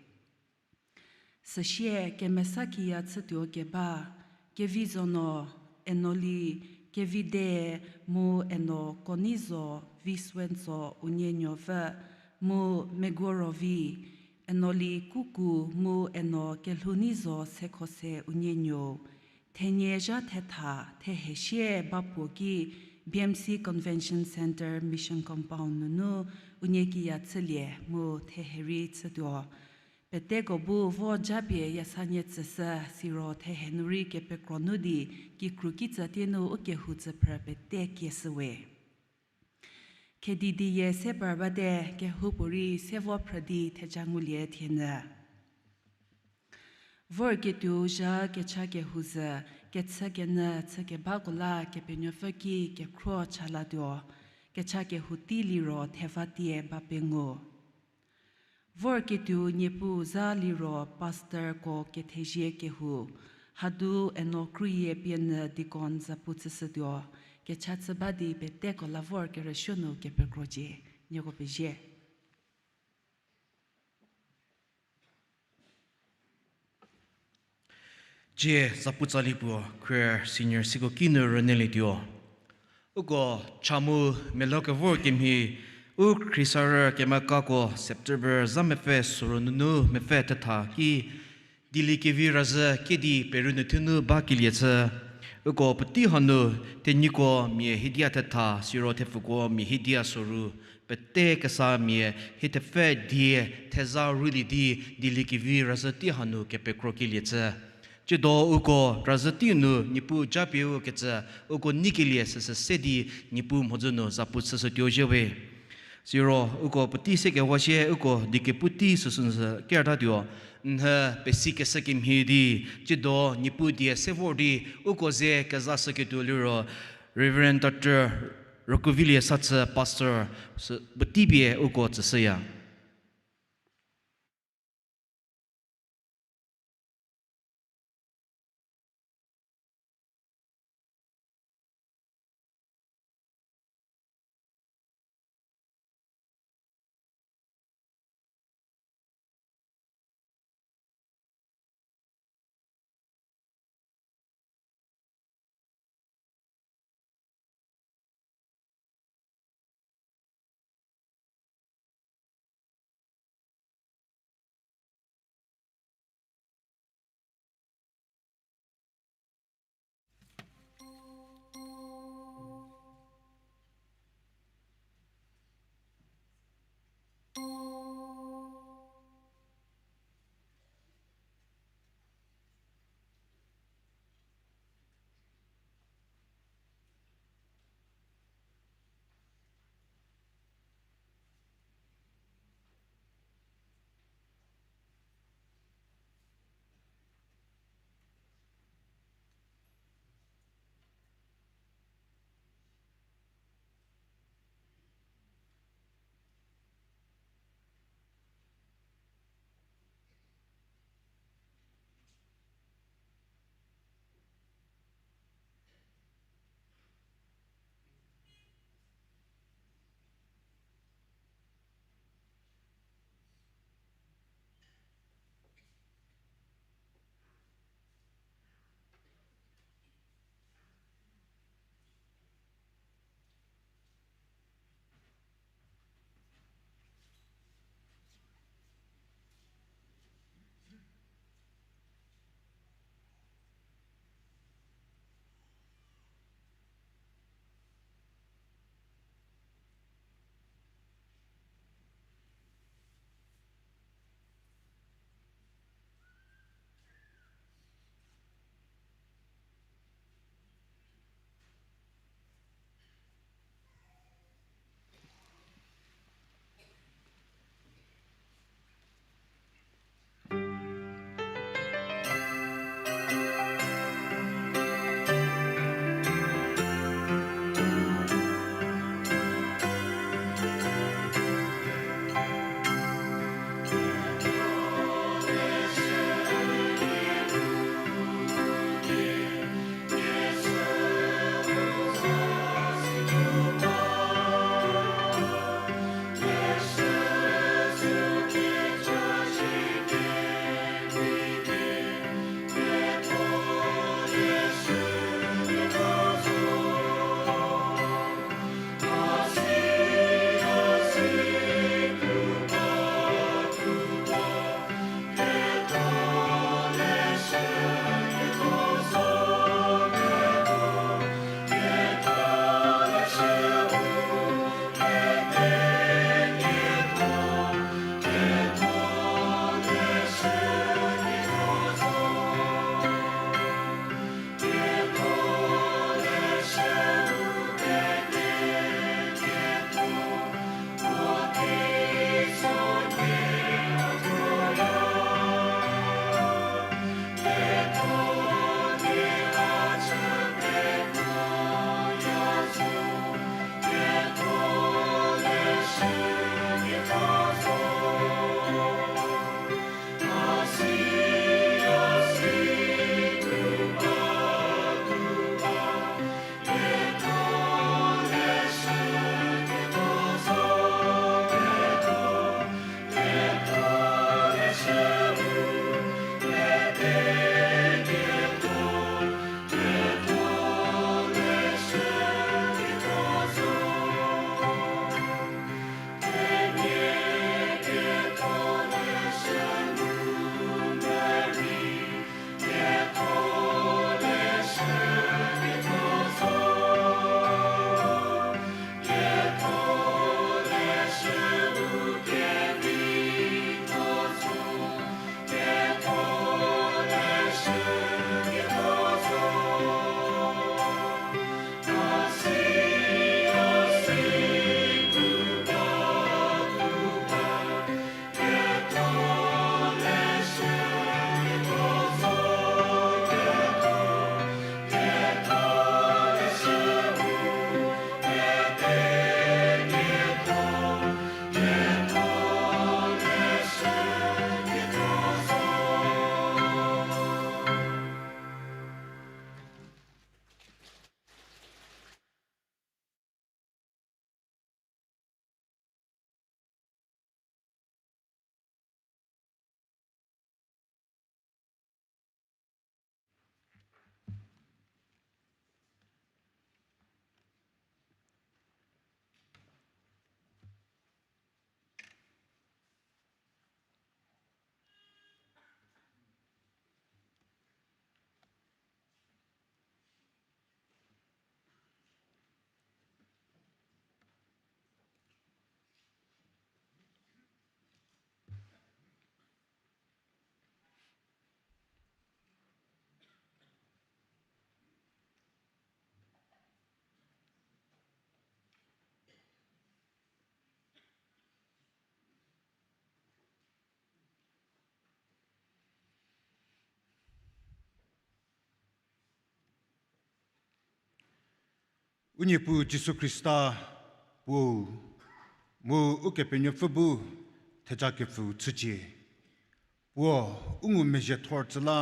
Süsie kemesa kiya chütuo keba, Kevizonuo, Enoli Kevide mu Eno Konizo Visuwenso unie nuopfü, mu Meguorovi, Enoli Kuku mu Eno Kelhounizo Sekhose unie nuou, thenie zha thetha thehe sie ba puo ki B M C Convention Centre Mission Compound nunu unie kiya chülie mu thehe rei chütuo. Peteko bu vo japie yasanie tsüshü, siro thehe nu rei kepekro nu di kikru kitsatie nu ukehou tsüphrü pete kieshüwe. Khedi di yie se par bate, kehoupuorei se vo phrü di theja ngulie thienyü. Vorketuou zha kecha kehou zhü, kechükenyü chükebako la Kepenuopfü ki kekhruo chalatuo, kecha kehou tei liro theva tie ba pengu. Vorketuou Niepuu za liro pastorko kethezie kehou, hadu Eno Kruyie pie nyü deacon zapu chüshütuo, kecha chü ba di peteko la vor kerüsuo nu kepekrocie, nieko pezie. Cie zapu tsali puo choir senior siko kinu rünyülietuo. Uko cha mu melou kevor kemhie, u khriesarü kemekako September za mepfü soru nunu mepfü thetha ki Dieliekevi razhü kedi Peru nu thunu bakelie chü. Uko puotei hanu thenyiko mia hiedia thetha, siro thepfuko mia hiedia soru, pete kesa mia hie thepfü die theza rüli di Dieliekevi razhü tei hanu kepekrokelie chü. Tsiedo uko razhü tei nu Niepuu japieu kecü uko neikelie süsü se di Niepuu mhodzü nu zapu chüshütuo zhie we. Siro uko puotei se kewa sie uko diekepu tei süsü kertatuo, nhü pesi keshü kemhie di, tsiedo Niepuu die se vor di uko ze kezashüketuo liro Reverend Doctor Rokuvilie Sathü, Pastor, sü puotei pie uko tsüshüya. U Niepuu Jisu Khrista, Puo, mu Ukepenuopfü bu thejakepfü chücie. Puo, u ngumezhie thor tsüla,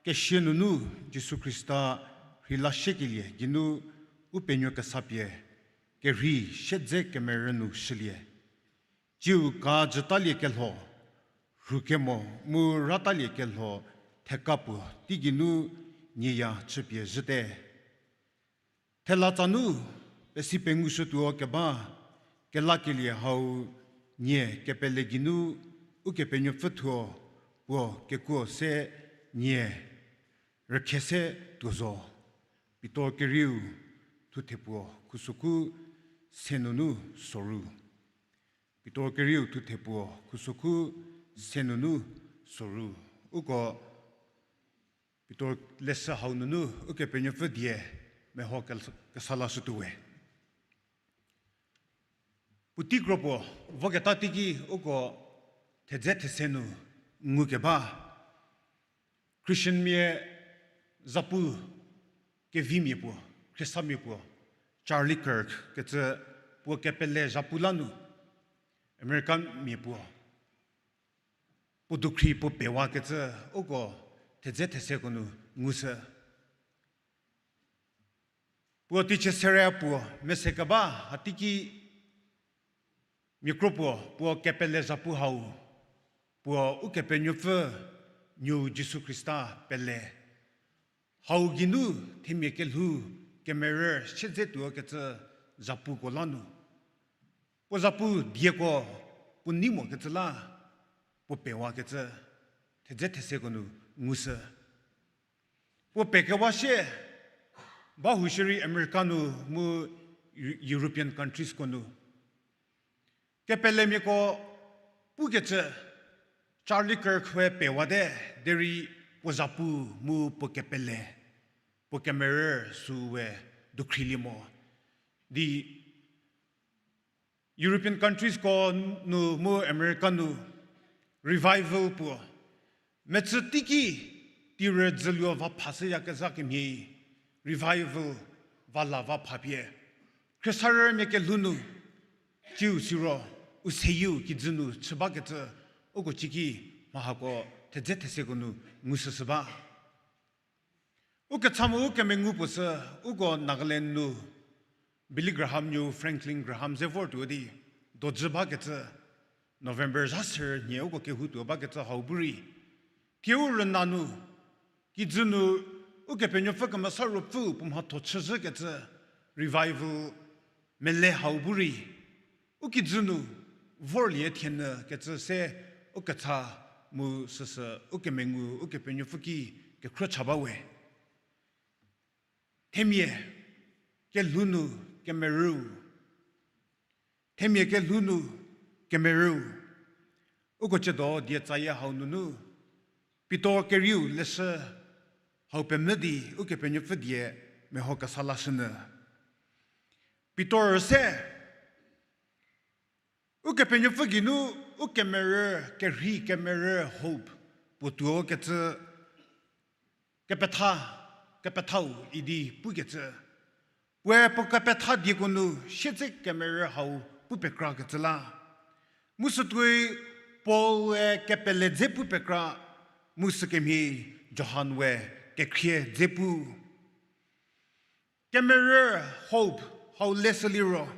kesia nunu Jisu Khrista rheila shiekelie geinu u penuo kesa pie, kerhei siedze kemerü nu shülie. Tsiu ka jütaliekelho, rhukemo mu rataliekelho theka puo teigeinu nieya chüpie zhüte. Thela tsa nu pesi pengushütuo keba, kelakelie hau nie kepele geinu Ukepenuopfü thuo puo kekuo se nie rükhe se tuo zo. Pitor kerieu thuthe puo khusokhu se nunu soru. Pitor kerieu thuthe puo khusokhu se nunu soru. Uko Pitor leshü hau nunu Ukepenuopfü die meho kel-, kesa lashütuowe. Puotei kro puo voketa teiki uko thedze these nu ngukeba, Christianmia zhapu kevimia puo, Khristamia puo, Charlie Kirk kecü puo kepele zhapu la nu, Americamia puo, puo dukhri puo pewakecü uko thedze theseko nu ngushü. Puo teicie serie puo mese keba hateiki mia kro puo, puo kepele zhapu hau, puo Ukepenuopfü Nuou Jisu Khrista pele. Hau geinu themia kelhou kemerü siedze tuokecü zhapuko la nu, puo zhapu dieko puo nei mokecü la puo pewakecü thedze theseko nu ngushü. Puo pekewa sie, ba hushierei America nu mu Eu-, European countriesko nu kepelemiako pukecü, Charlie Kirk we pewate, derei puo zhapu mu puo kepele, puo kemerü süu we dukhrilie mo di European countriesko nu mu America nu revival puo mechü teiki tirü dzüluo va phashüyakezha kemhie revival va la va pha pie, Khristarümia kelhou nu, tsiu siro, u seyieu kijü nu chü bakecü, uko ciki mha hako thedze theseko nu ngushüshü ba. Ukecha mu ukemengu puo sü, uko Nagaland nu Billy Graham nuo Franklin Graham ze vor tuo di dojü bakecü, November zha ser nhie uko kehoutuo bakecü hau bu rei, thieu rüna nu, kijü nu Ukepenuopfü Kemesa Ruopfü puo mhatho chüzhükecü revival mele hau bu rei, u kijü nu vorlie thienyü kecü se ukecha mu süsü ukemengu Ukepenuopfü ki kekhro cha ba we. Themia kelhou nu kemerüu. Themia kelhou nu kemerüu. Uko chüdo die tsayie hau nunu, Pitor kerieu leshü hau pemvü di Ukepenuopfü die meho kesa lashünyü. Pitor se, Ukepenuopfü geinu u kemerü, kerhei kemerü hope puo tuokecü kepetha, kepethau idi pukecü. Puoe puo kepetha dieko nu siedze kemerü hau pu pekrakecü la. Mu sütuoi Paul-e kepele dze pu pekra, mu sükemhie Johan we kekhrie dze pu. Kemerü hope hau leshü liro,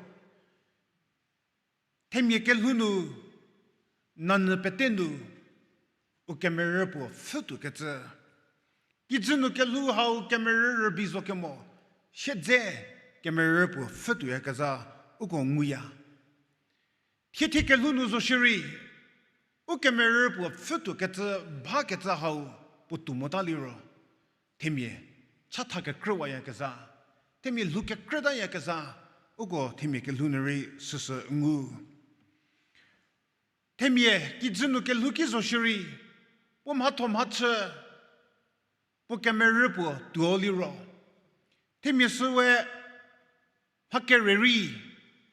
themia kelhou nu, nanyü pete nu, u kemerü puo pfhütuokecü. Kijü nu kelhou hau kemerü rübei zo kemo, siedze kemerü puo pfhütuoyakezha uko nguya. Thie thie kelhou nu zo shierei, u kemerü puo pfhütuokecü bakecü hau puotou mota liro, themia chatha kekrüwayakezha, themia lhou kekrütayakezha, uko themia kelhou nu rei süsü ngu. Themia kijü nu kelhou ki zo shierei, puo mhatho mhachü, puo kemerü puo tuo liro, themia süwe mha kere rei,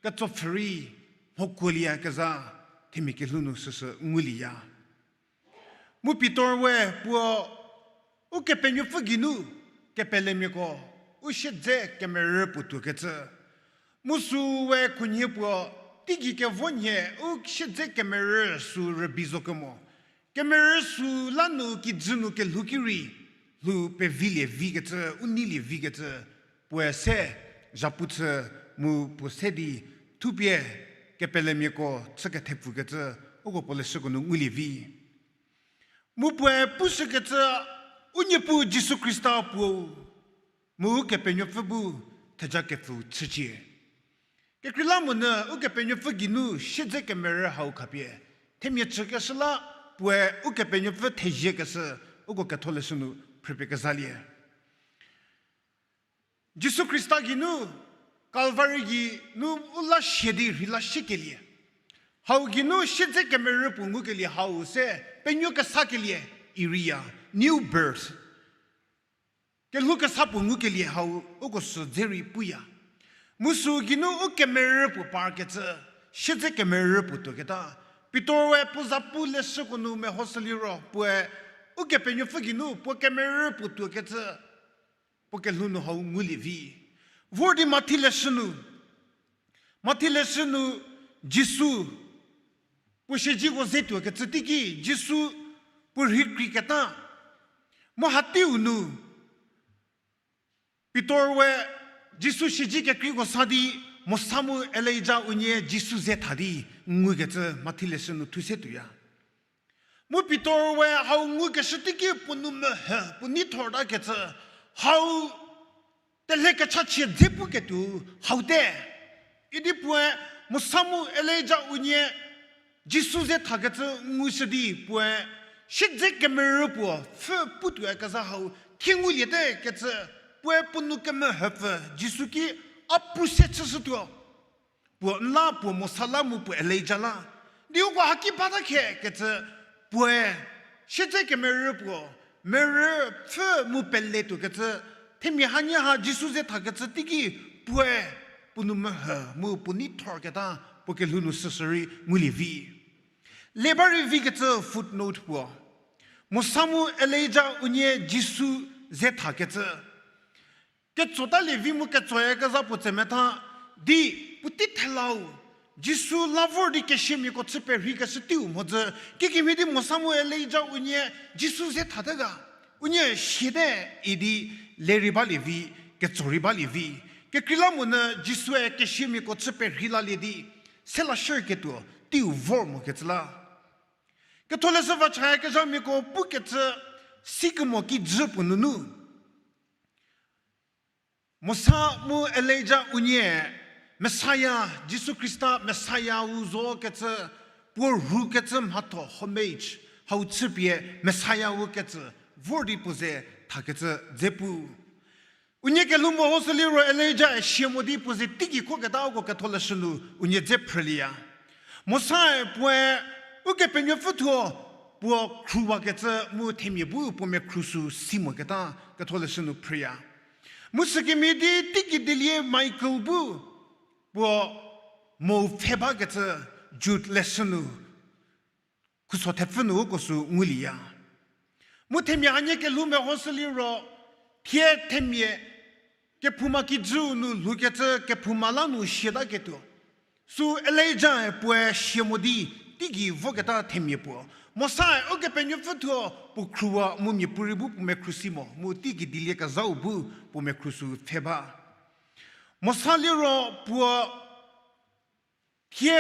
ketsopfhü rei, mhokuolieyakezha, themia kelhou nu süsü ngulieya. Mu Pitor we puo Ukepenuopfü geinu kepelemiako u siedze kemerü puo tuokecü, Mu süu we khunhie puo, teigei kevo nhie u siedze kemerü sü rübei zo kemo. Kemerü sü la nu kijü nu kelhou ki rei, lhou pevilie vikecü, u neilie vikecü, puoe se, zhapu chü mu puo se di, thupie, kepelemiako chü kethepfükecü, uko puo leshüko nu ngulie vi. Mu puoe pushükecü, u Niepuu Jisu Khrista puo, mu Ukepenuopfü bu theja kepfüu chücie. Kekreilamonyü Ukepenuopfü geinu siedze kemerü hau khapie, themia chükeshü la puoe Ukepenuopfü theziekeshü, uko ketholeshü nu phrüpie kezalie. Jisu Khrista geinu Kalvari gei nu u la sie di rheila siekelie. Hau geinu siedze kemerü puo ngukelie hau se penuo kesakelie, iriya, new birth. Kelhou kesa puo ngukelie hau uko sü dze rei puya. Mu sü geinu u kemerü puo parkecü, siedze kemerü puo tuoketa. Pitor-e puo zapu leshüko nu mehoshü liro puoe, Ukepenuopfü geinu puo kemerü puo tuokecü, puo kelhou nu hau ngulie vi. Vor di Mathi leshü nu, Mathi leshü nu Jisu puo siezeko ze tuokecü teiki Jisu puo rhei kreiketa. Mu hateiu nu Pitor-e Jisu siedze kekreiko sa di, Mosa mu Elija unie Jisu ze tha di ngukecü Mathi leshü nu thu se tuoya. Mu Pitor-e hau ngukeshü teiki puo nou mehü, puo nei thortakecü, hau telhe kechachie dze puketuo, hau te. Idi puoe, Mosa mu Elija unie, Jisu ze thakecü ngushü di puoe, siedze kemerü puo, pfhü putuoyakezha hau, thie nguliete kecü, puoe puo nou kemehüpfü, Jisu ki, a pu se chüshütuo. Puo n la, puo Mosa la mu puo Elija la. Di uko haki bata khe kecü puoe, siedze kemerü puo, merü pfhü mu peletuokecü, themia hanie ha Jisu ze thakecü teiki puoe, puo nou mehü mu puo nei thorketa puo kelhou nu süsü rei ngulie vi. Le ba rei vikecü footnote puo. Mosa mu Elija unie Jisu ze thakecü. Ketsotalie vi mu ketsoyakezha puo tsemetha, di puotei thelau, Jisu la vor di kesiamiako chü perheikeshü teiu mhodzü, kikemhie di Mosa mu Elija unie Jisu ze thate ga, unie siate idi le rei balie vi, ketso rei balie vi. Kekreilamonyü Jisue kesiamiako chü perhei lalie di, sela shierketuo, teiu vor mokecü la. Ketholeshü va chayakezhamiako pukecü sikemo kijü puo nunu. Mosa mu Elija unie Messiah, Jisu Khrista Messiah-u zo kecü, puo rhukecü mhatho homage, hau chüpie Messiah-u kecü, vor di puo ze thakecü dze pu. Unie kelhou mehoshü liro Elija-e sia mo di puo ze teigei khoketa uko ketholeshü nu unie dze phrülieya. Mosae puoe Ukepenuopfü thuo puo khruwakecü mu themia bu puo mekhru sü si moketa ketholeshü nu phrüya. Mu sükemhie di teigei dielie Michael bu puo mo pfhe bakecü Jude leshü nu khuso thepfü nu uko sü ngulieya. Mu themia hanie kelhou mehoshü liro, thie themia kephouma kijüu nu lhoukecü kephouma la nu siataketuo. Sü Elija-e puoe sia mo di teigei voketa themia puo. Mosae Ukepenuopfü thuo puo khruwa mu miapuorei bu puo mekhru si mo, mu teigei dielie kezhau bu puo mekhru sü pfhe ba. Mosa liro puo thie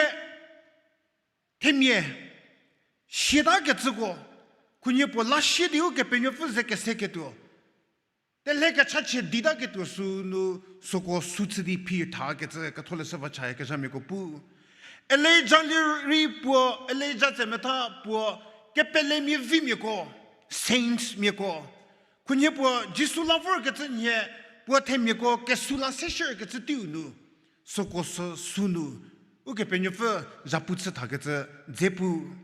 themia siatakecüko, khunhie puo la sie di Ukepenuopfü ze keseketuo, telhe kechachie ditaketuo sünu süko sü chü di phi thakecü ketholeshü va chayakezhamiako pu. Elija lirei puo, Elija tsemetha puo kepelemia vimiako, saints miako, khunhie puo Jisu la vorkecü nhie, puo themiako kesu la seshierkecü teiu nu, süko sü sünu, Ukepenuopfü zhapu chü thakecü dze pu.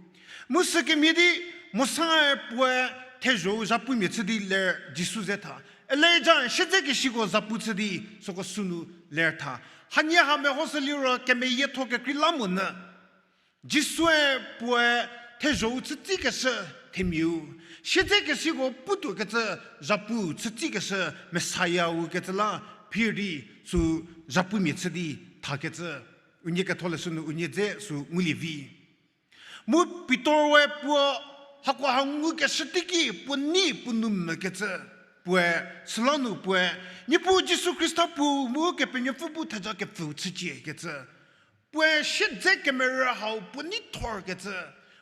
Mu sükemhie di Mosae puoe thezho-u zhapumia chü di ler Jisu ze tha. Elija siedzekesiko zhapu chü di süko sünu ler tha. Hanie ha mehoshü liro kemeyietho kekreilamonyü Jisue puoe thezho-u chütsikeshü themiau, siedzekesiko putuokecü zhapu chütsikeshü Messiah-u kecü la phir di sü zhapumia chü di thakecü, unie ketholeshü nu unie dze sü ngulie vi. Mu Pitor-e puo hakoha ngukeshü teiki puo nei puo nou mvükecü, puoe, süla nu puoe, Niepuu Jisu Khrista puo mu Kepenuopfü bu theja kepfüu chücie kecü. Puoe siedze kemerü hau puo nei thorkecü,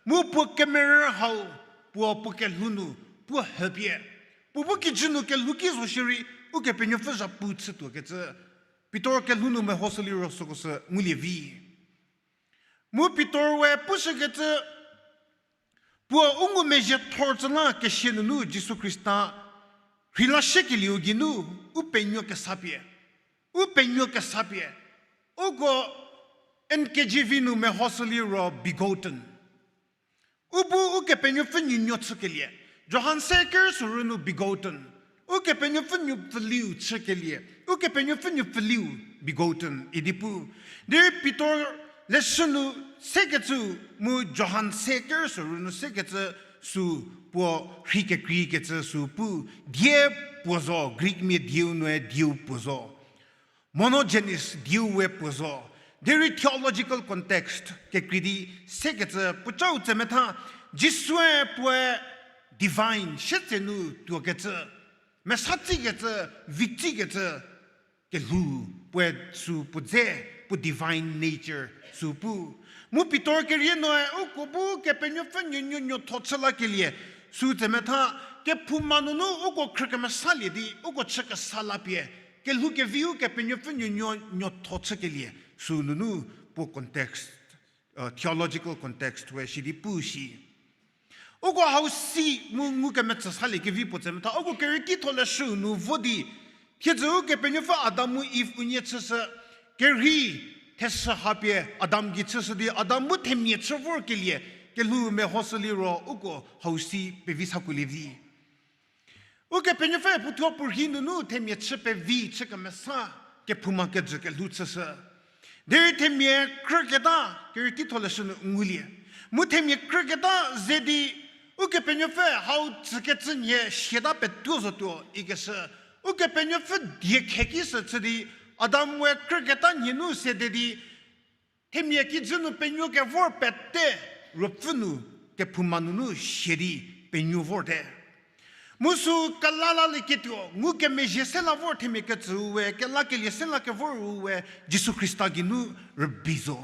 mu puo kemerü hau puo puo kelhou nu puo hüpie, puo bu kijü nu kelhou ki zo shierei Ukepenuopfü zhapu chütuokecü, Pitor kelhou nu mehoshü liro süko sü ngulie vi. Mu Pitor-e pushükecü, puo u ngumezhie thor tsüla kesia nunu Jisu Khrista rheila shiekelieu geinu u penuo kesa pie, u penuo kesa pie, uko N K J V nu mehoshü liro begotten. U bu Ukepenuopfü nuonuo chükelie. Johan se ker sorü nu begotten. Ukepenuopfü nuopfüliu chükelie. Ukepenuopfü nuopfüliu begotten idi pu. Derei Pitor leshü nu sekecü mu Johan se ker sorü nu sekecü sü puo rhei kekreikecü sü pu die puo zo, Greek mia dieu nue dieu puo zo. Monogenes dieu we puo zo. Derei theological context kekrei di sekecü puocau tsemetha, Jisue puoe divine sietsenu tuokecü, mesa tsikecü, vi tsikecü, kelhou puoe sü puo dze, puo divine nature sü pu. Mu Pitor kerie noe uko bu Kepenuopfü nuonuo nuotho chü lakelie sü tsemetha, kephouma nunu uko khrükemesalie di uko chü kesa la pie, kelhou keviu Kepenuopfü nuonuo nuotho chükelie sü nunu puo context, theological context we sidi pu shi. Uko hau si mu ngukemetsü salie kevi puo tsemetha, uko kerüki tholeshü nu vo di, thiedzü Ukepenuopfü Adam mu Eve unie chüshü, kerhei theshü hapie Adam gei chüshü di Adam bu themia chü vorkelie, kelhou mehoshü liro uko hau si pevi sakuolie vi. Ukepenuopfü puothuo puorhi nunu themia chü pevi chü kemesa, kephouma kejü kelhou chüshü. Derei themia krüketa, kerüki tholeshü nu ngulie. Mu themia krüketa ze di, Ukepenuopfü hau tsükecü nhie siata petuo zotuo ikeshü, Ukepenuopfü die kheki sü chü di, Adam we krüketa nhie nu sede di, themia kijü nu penuo kevor pete, ruopfü nu, kephouma nunu sia di penuo vorte. Mu sü kelalalieketuo ngukemezhie se la vor themia ketsüu we, kelakelie se la kevor-u we, Jisu Khrista geinu rübei zo.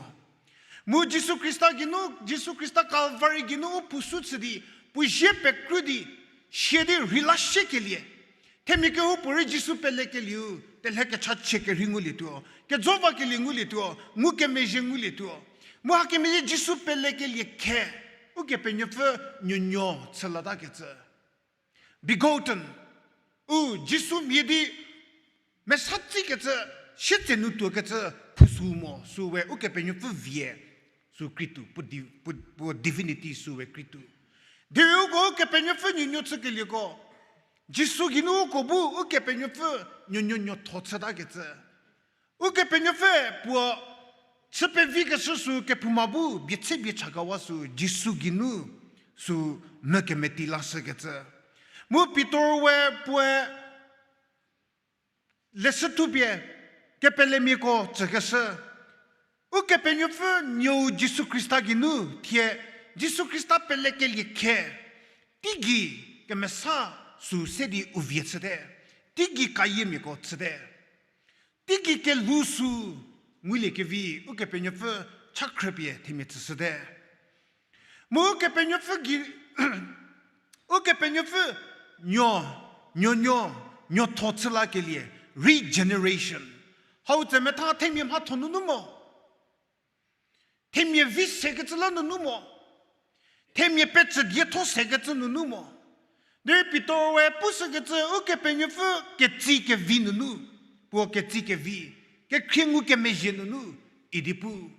Mu Jisu Khrista geinu, Jisu Khrista Calvary geinu u phusu chü di, puo zie pekru di, sia di rheila shiekelie. Themia kehoupuorei Jisu pelekelieu, telhe kechachie kerhei ngulietuo, kejovakelie ngulietuo, ngukemezhie ngulietuo. Mu hakemezhie Jisu pelekelie khe, Ukepenuopfü nuonuo chü latakecü. Begotten, u Jisu mhie di mesa tsikecü, sietsenu tuokecü, phusu mo, sü we Ukepenuopfü vie, sü krituo, puo di-, puo, puo divinity sü we krituo. Derei uko Ukepenuopfü nuonuo chükelieko, Jisu geinu uko bu Ukepenuopfü nuonuo nuotho chütakecü. Ukepenuopfü puo chü pevikeshü sü kephouma bu bie tse bie chakawa sü Jisu geinu sü mükemeti lashükecü. Mu Pitor we puoe leshü thupie kepelemiako tsükeshü. Ukepenuopfü nuou Jisu Khrista geinu thie Jisu Khrista pelekelie khe, teigei kemesa sü se di u vie chüte, teigei kayimiako chüte. Teigei kelhou sü nguliekevi Ukepenuopfü cha khrüpie themia tsüshüte. Mu Ukepenuopfü gei, Ukepenuopfü nuo, nuonuo, nuotho chü lakelie, regeneration. Hau tsemetha themia mhatho nunu mo. Themia vi sekecü la nunu mo. Themia pecü dietho sekecü nunu mo. Derei Pitor we pushükecü Ukepenuopfü ketsi kevi nunu, puo ketsi kevi, kekhrie ngukemezhie nunu, idi pu.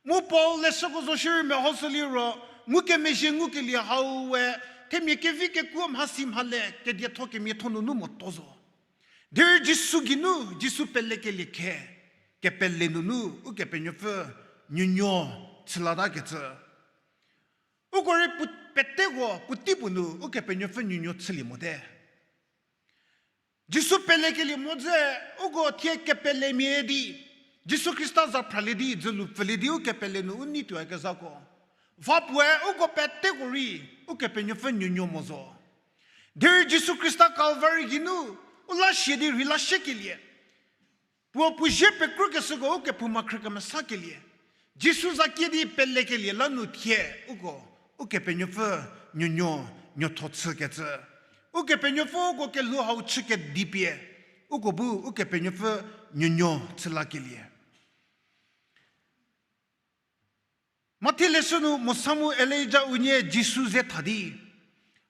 Mu Paul leshüko zo shierei mehoshü liro, ngukemezhie ngukelie hau we, themia kevi kekuo mhasi mhale, kedietho kemiatho nunu moto zo. Derei Jisu geinu, Jisu pelekelie khe, kepele nunu, Ukepenuopfü nuonuo chü latakecü. Uko rei pu-, peteko puotei puo nu Ukepenuopfü nuonuo chülie mote. Jisu pelekelie mo dze, uko thie kepelemia di, Jisu Khrista za phralie di, dzülu pfülie di, ukepele nu u nei tuoyakezhako. Va puoe uko peteko rei, Ukepenuopfü nuonuo mo zo. Derei Jisu Khrista Kalvari geinu, u la shie di rheila shiekelie. Puo puo zie pekrükeshüko ukephouma khrü kemesakelie. Jisu za kie di pelekelie la nu thie uko, Ukepenuopfü nuonuo nuotho chükecü. Ukepenuopfü uko kelhou hau chü kedipie, uko bu Ukepenuopfü nuonuo chü lakelie. Mathi leshü nu Mosa mu Elija unie Jisu ze tha di,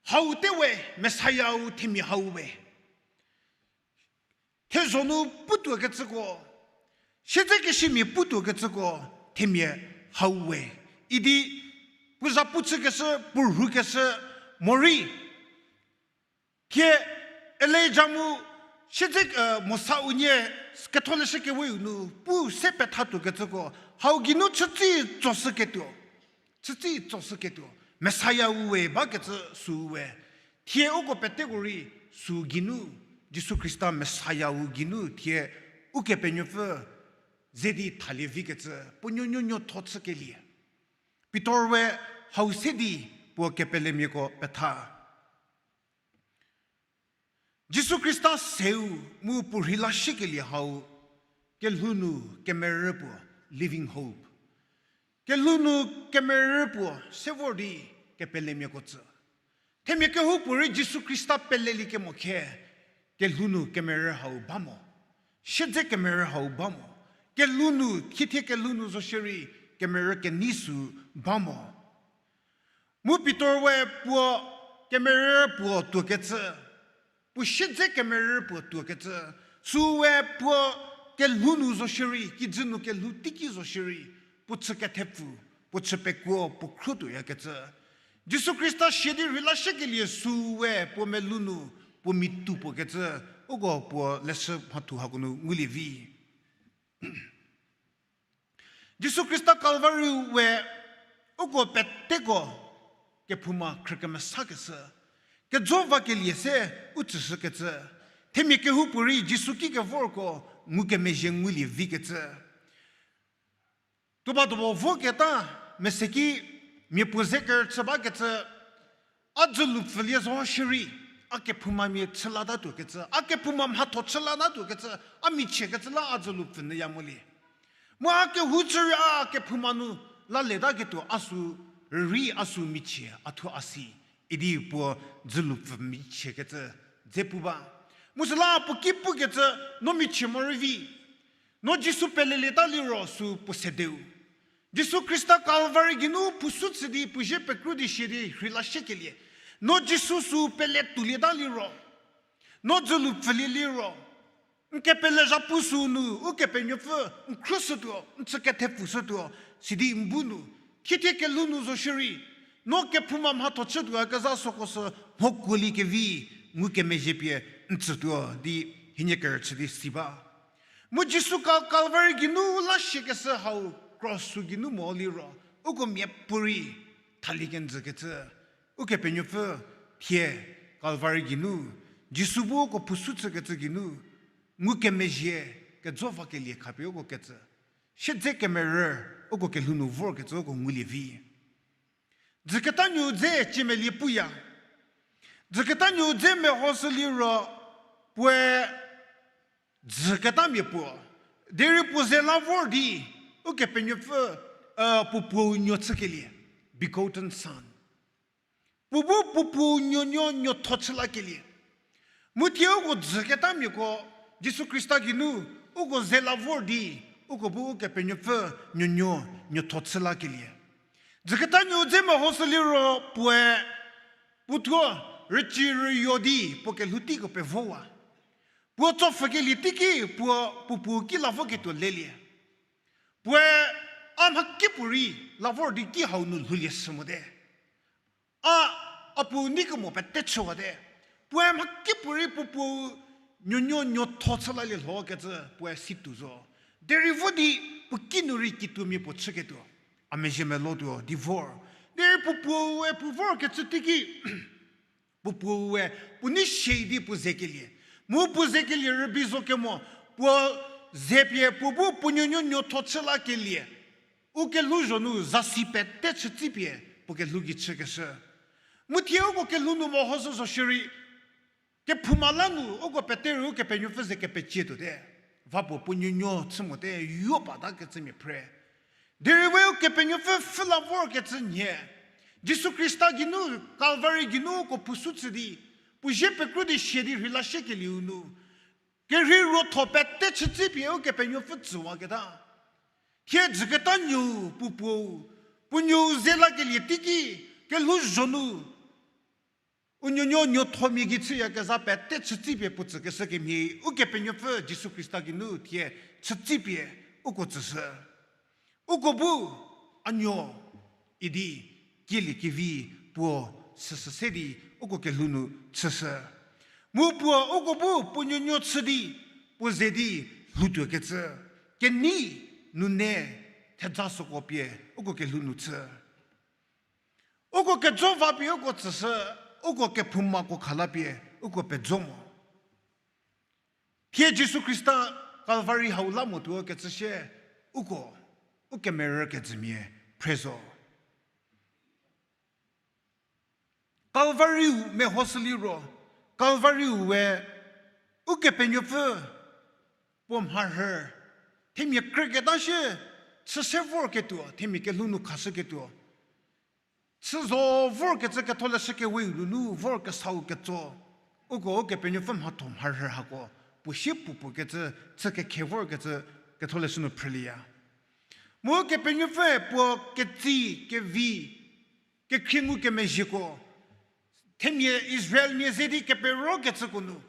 hau te we, Messiah-u themia hau we. Thezho nu putuokecüko, siedzekesimia putuokecüko, themia hau we. Idi puo za pu chükeshü, puo rhukeshü, morei. Thie Elija mu siedze, eh, Mosa unie ketholeshü keweu nu pu se pethatuokecüko, hau geinu chütsi tsoshüketuo. Chütsi tsoshüketuo. Messiah-u we bakecü süu we. Thie uko peteko rei süu geinu, Jisu Khrista Messiah-u geinu thie Ukepenuopfü ze di thalie vikecü, puo nuonuo nuotho chükelie. Pitor we hau se di puo kepelemiako petha. Jisu Khrista seu mu puo rheila shiekelie hau, kelhou nu kemerü puo, living hope. Kelhou nu kemerü puo se vor di kepelemiako tsü. Themia kehoupuorei Jisu Khrista peleliekemo khe, kelhou nu kemerü hau ba mo. Siedze kemerü hau ba mo. Kelhou nu, thiethie kelhou nu zo shierei kemerü kenei sü ba mo. Mu Pitor we puo kemerü puo tuokecü, puo siedze kemerü puo tuokecü, süu we puo kelhou nu zo shierei, kijü nu kelhou teiki zo shierei, puo chü kethepfu, puo chü pekuo, puo khruotuoyakecü. Jisu Khrista sie di rheila shiekelie süu we puo melou nu, puo mitu puokecü, uko puo leshü mhathu hako nu ngulie vi. Jisu Khrista Kalvari we uko peteko kephouma khrü kemesakeshü, kejo vakelie se u tsüshükecü, themia kehoupuorei Jisu ki kevorko ngukemezhie ngulie vikecü. Tuo ba tuo bo voketa, meseki mia puo ze kerüchü bakecü, a dzülu pfülie zo shierei, a kephoumamia chü latatuokecü, a kephouma mhatho chü latatuokecü, a michiekecü la a dzülu pfü nyüya molie. Mu a kehou chü rei a kephouma nu laletaketuo a sü rürei a sü michie a thuo a si, idi puo dzülu pfü michiekecü dze pu ba. Mu süla puo ki pukecü, no michie morei vi. No Jisu pelelieta liro sü puo sedeu. Jisu Khrista Kalvari geinu phusu chü di puo zie pekru di sie di rheila shiekelie. No Jisu sü pele toulieta liro, no dzülu pfülie liro, n kepele zhapu sü nu Ukepenuopfü n khrüshütuo, n chü kethepfushütuo, sidi n bu nu, thiethie kelhou nu zo shierei, no kephouma mhatho chütuoyakezha süko sü mhokuolie kevi ngukemezhie pie n tsütuo di hienie kerüchü di si ba. Mu Jisu Kal-, Kalvari geinu la shiekeshü hau cross sü geinu mo liro, uko miapuorei thalie kenjükecü, Ukepenuopfü thie Kalvari geinu, Jisu bu uko phusu chükecü geinu, ngukemezhie kejo vakelie khapie uko kecü. Siedze kemerü uko kelhou nu vorkecü uko ngulie vi. Dzüketa nuou dze ciemelie puya. Dzüketa nuou dze mehoshü liro puoe dzüketamia puo. Derei puo ze la vor di, Ukepenuopfü, puo puou nuo chükelie, begotten Son. Puo bu puo puou nuonuo nuotho chü lakelie. Mu thie uko dzüketamiako, Jisu Khrista geinu, uko ze la vor di, uko bu Ukepenuopfü nuonuo nuotho chü lakelie. Dzüketa nuou dze mehoshü liro puoe, puo thuo rüci rüyo di puo kelhou teiko pevowa. Puo tsopfhükelie teiki puo puo puou ki la voketuo lelie. Puoe a mhakipuorei la vor di ki hau nu lhoulie shü mote. A, a puo neikemo pete chüwate. Puoe mhakipuorei puo puou nuonuo nuotho chü lalie lhokecü puoe situo zo. Derei vo di puo kinu rei kituomia puo chüketuo, a mezhie melotuo di vor. Derei puo puoue puo vorkecü teiki, puo puoue puo nei sie di puo zekelie. Mu puo zekelie rübei zo kemo, puo Ze pie puo bu puo nuonuo nuotho chü lakelie, u kelhouzho nu zasi pete chütsipie puo kelhou gei chükeshü. Mu thie uko kelhou nu mehoshü zo shierei, kephouma la nu uko pete rei Ukepenuopfü ze kepecie tuote. Va puo puo nuonuo chü mote, yo pa ta kecümia phre. Derei we Ukepenuopfü pfhü la vorkecü nhie, Jisu Khrista geinu, Kalvari geinu uko phusu chü di, puo zie pekru di sia di rheila shiekelieu nu, kerhei ruotho pete chütsipie Ukepenuopfü tsüwaketa. Thie dzüketa nuou puo puou, puo nuou ze lakelie teiki, kelhouzho nu u nuonuo nuothomia gei chüyakezha pete chütsipie puo tsükeshü kemhie, Ukepenuopfü Jisu Khrista geinu thie chütsipie uko tsüshü. Uko bu a nuo idi kielie kevi puo süsü se di uko kelhou nu chüshü. Mu puo uko bu puo nuonuo chü di, puo ze di lhoutuokecü, kenei nune thedza süko pie uko kelhou nu chü. Uko kejo va pie uko tsüshü, uko kephoumako kha la pie uko pejo mo. Thie Jisu Khrista Kalvari hau la motuo kecü sie, uko, u kemerü kejümia phre zo. Kalvariu mehoshü liro, Kalvariu we Ukepenuopfü puo mharhü, themia krüketa shie, chü se vorketuo, themia kelhou nu khashüketuo, chü zo vorkecü Ketholeshü Keweu nunu vorkesau ketso, uko Ukepenuopfü mhatho mharhü hako puo sie puo puo kecü, chü kekhe vorkecü Ketholeshü nu phrülieya. Mu Kepenuopfüe puo ketsi, kevi, kekhrie ngukemezhieko, themia Israelmia ze di keperokecüko nu,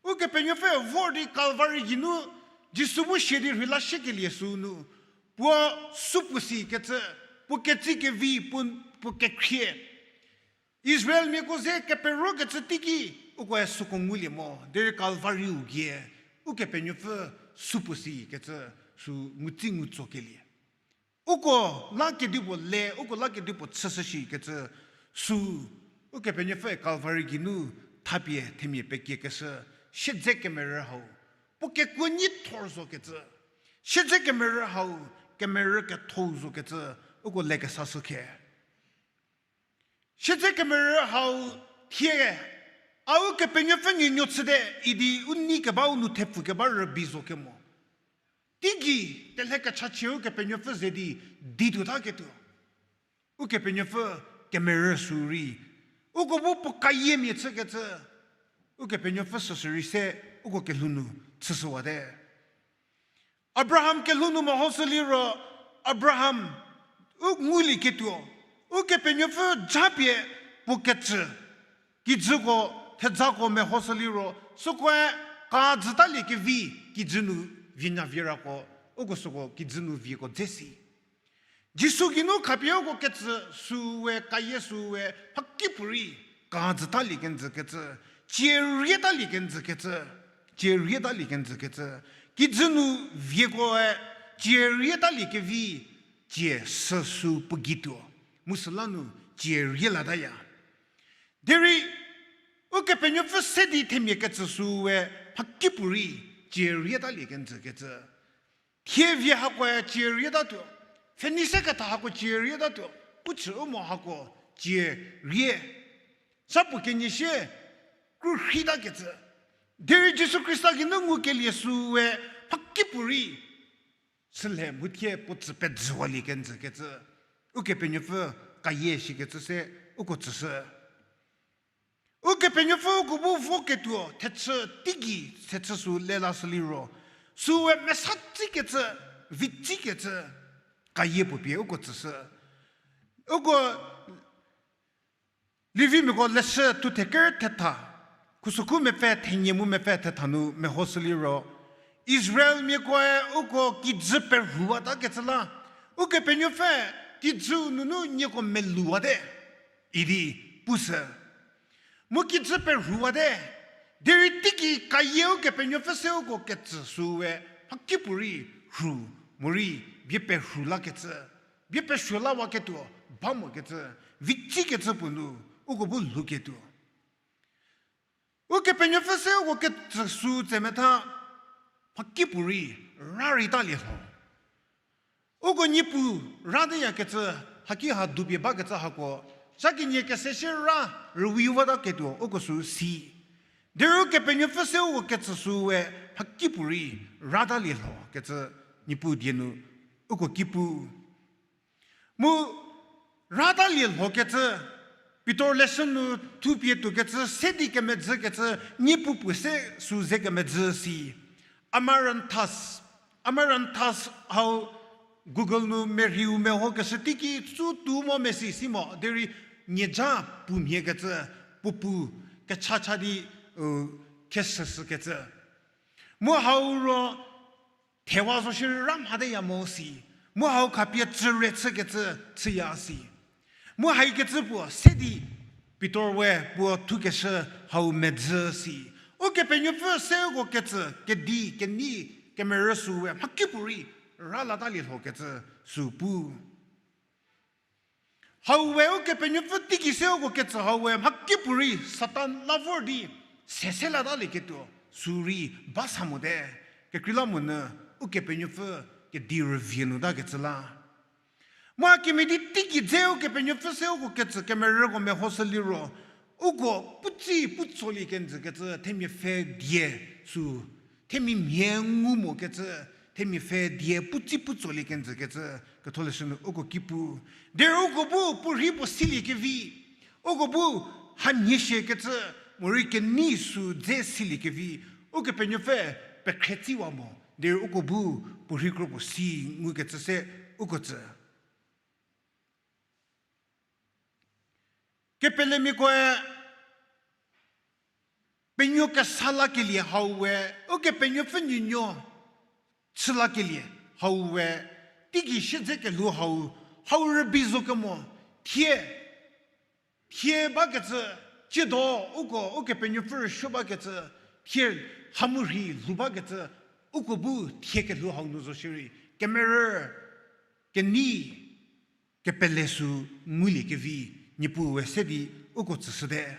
Ukepenuopfü vor di Kalvari geinu Jisu bu sia di rheila shiekelie süu nu, puo supuo sikecü, puo ketsi kevi, puo, puo kekhrie, Israelmiako ze keperokecü teiki, ukoe süko ngulie mo, derei Kalvariu gei, Ukepenuopfü supuo sikecü, süu ngutsi ngutsokelie. Uko la kedipuo le, uko la kedipuo chüshü shikecü, süu, Ukepenuopfüe Kalvari geinu thapie themia pekiekeshü, siedze kemerü hau, puo kekuo nyithor zokecü, siedze kemerü hau, kemerü kethou zokecü, uko lekesashü khe. Siedze kemerü hau thie, a Ukepenuopfü nuonuo chüte idi u nei kebau nu thepfu keba rübei zo kemo, teigei telhe kechachie Ukepenuopfü ze di, di tuotaketuo, Ukepenuopfü kemerü sü rei, uko bu puo kayiemia chükecü, Ukepenuopfü süsü rei se, uko kelhou nu chüshüwate. Abraham kelhou nu mehoshü liro, Abraham u ngulieketuo, Ukepenuopfü japie puo kecü, kijüko, thedzako mehoshü liro, sükoe kajütalie kevi, kijü nu vienya vierako, uko süko kijü nu vieko dze si. Jisu geinu khapie uko kecü süu we, kayie süu we, mhakipuorei, kajütalie kenjü kecü, tsie rietalie kenjü kecü, tsie rietalie kenjü kecü, kijü nu viekoe, tsie rietalie kevi, tsie süsü puo gei tuo, mu süla nu tsie rielataya. Derei, Ukepenuopfü se di themia kecü süu we, mhakipuorei, tsie rietalie kenjü kecü. Thie vie hakoe tsie rietatuo, Fenise ketha hako tsie rietatuo, u chü u mo hako tsie rie. Sa puo kenie sie, kru rheitakecü. Derei Jisu Khrista geinu ngukelie süu we, mhakipuorei, sülhe mu thie puo tsü pejüwalie kenjü kecü, Ukepenuopfü kayie shikecü se, uko tsüshü. Ukepenuopfü uko bu voketuo thechü teigei thechü sü lelashü liro, süu we mesa tsikecü, vi tsikecü, kayie puo pie uko tsüshü. Uko Levimiako leshü thu theker thetha, khusokhu mepfü thenie mu mepfü thetha nu mehoshü liro, Israelmiakoe uko kijü perhuwatakecü la, Ukepenuopfü kijüu nunu nieko meluwate idi pushü. Mu kijü perhuwate, derei teigei kayie Ukepenuopfü se uko kecü süu we, mhakipuorei rhu, morei bie perhu lakecü, bie pesuo lawaketuo, ba mokecü, vi tsikecü puo nu, uko bu lhouketuo. Ukepenuopfü se uko kecü süu tsemetha, mhakipuorei, ra reitalie lho. Uko niepu ra deyakecü, haki ha dupie bakecü hako, zha kenie kese shie ra rüwi vataketuo uko sü si. Derei Ukepenuopfü se uko ketsü süu we mhakipuorei ratalie lho kecü Niepuu die nu uko ki pu. Mu ratalie lho kecü, Pitor leshü nu thupie tuokecü, se di kemedzü kecü, niepu puo se sü ze kemedzü si. Amaranthus, amaranthus hau Google nu merhiu mehokeshü teiki tsü tu mo mesi si mo, derei nieja pumhiekecü, puopu kechacha di, u, khesüshükecü. Mu hau ro thewa zo shierei ra mhateya mo si. Mu hau khapie tsüre chükecü chüya si. Mu haikecü puo se di Pitor we puo thukeshü hau medzü si. Ukepenuopfü se uko ketsü, kedi, kenei, kemerü sü we mhakipuorei ra latalie lho kecü sü pu. Hau we Ukepenuopfü teiki se uko ketsü hau we mhakipuorei Satan la vor di sese latalieketuo sü rei ba sa mote, kekreilamonyü Ukepenuopfü kedi rüvie nu takecü la. Mu hakemhie di teiki dze Ukepenuopfü se uko ketsü kemerüko mehoshü liro, uko puotsi puotsolie kenjü kecü themia pfhe die sü, themia mhie ngu mokecü, themia pfhe die puotsi puotsolie kenjü kecü, ketholeshü nu uko ki pu. Derei uko bu puorhi puo siliekevi, uko bu hamhie shie kecü, morei kenei sü dze siliekevi, Ukepenuopfü pekhretsiwa mo, derei uko bu puorhi kro puo si ngukecü se uko tsü. Kepelemiakoe penuo kesa lakelie hau we, Ukepenuopfü nuonuo chü lakelie hau we, teigei siedze kelhou hau, hau rübei zo kemo, thie, thie bakecü, tsiedo uko Ukepenuopfü rüsuo bakecü, thie ha mu rhei lhou bakecü, uko bu thie kelhou hau nu zo shierei, kemerü, kenei, kepele sü nguliekevi, Niepuu we se di uko tsüshüte.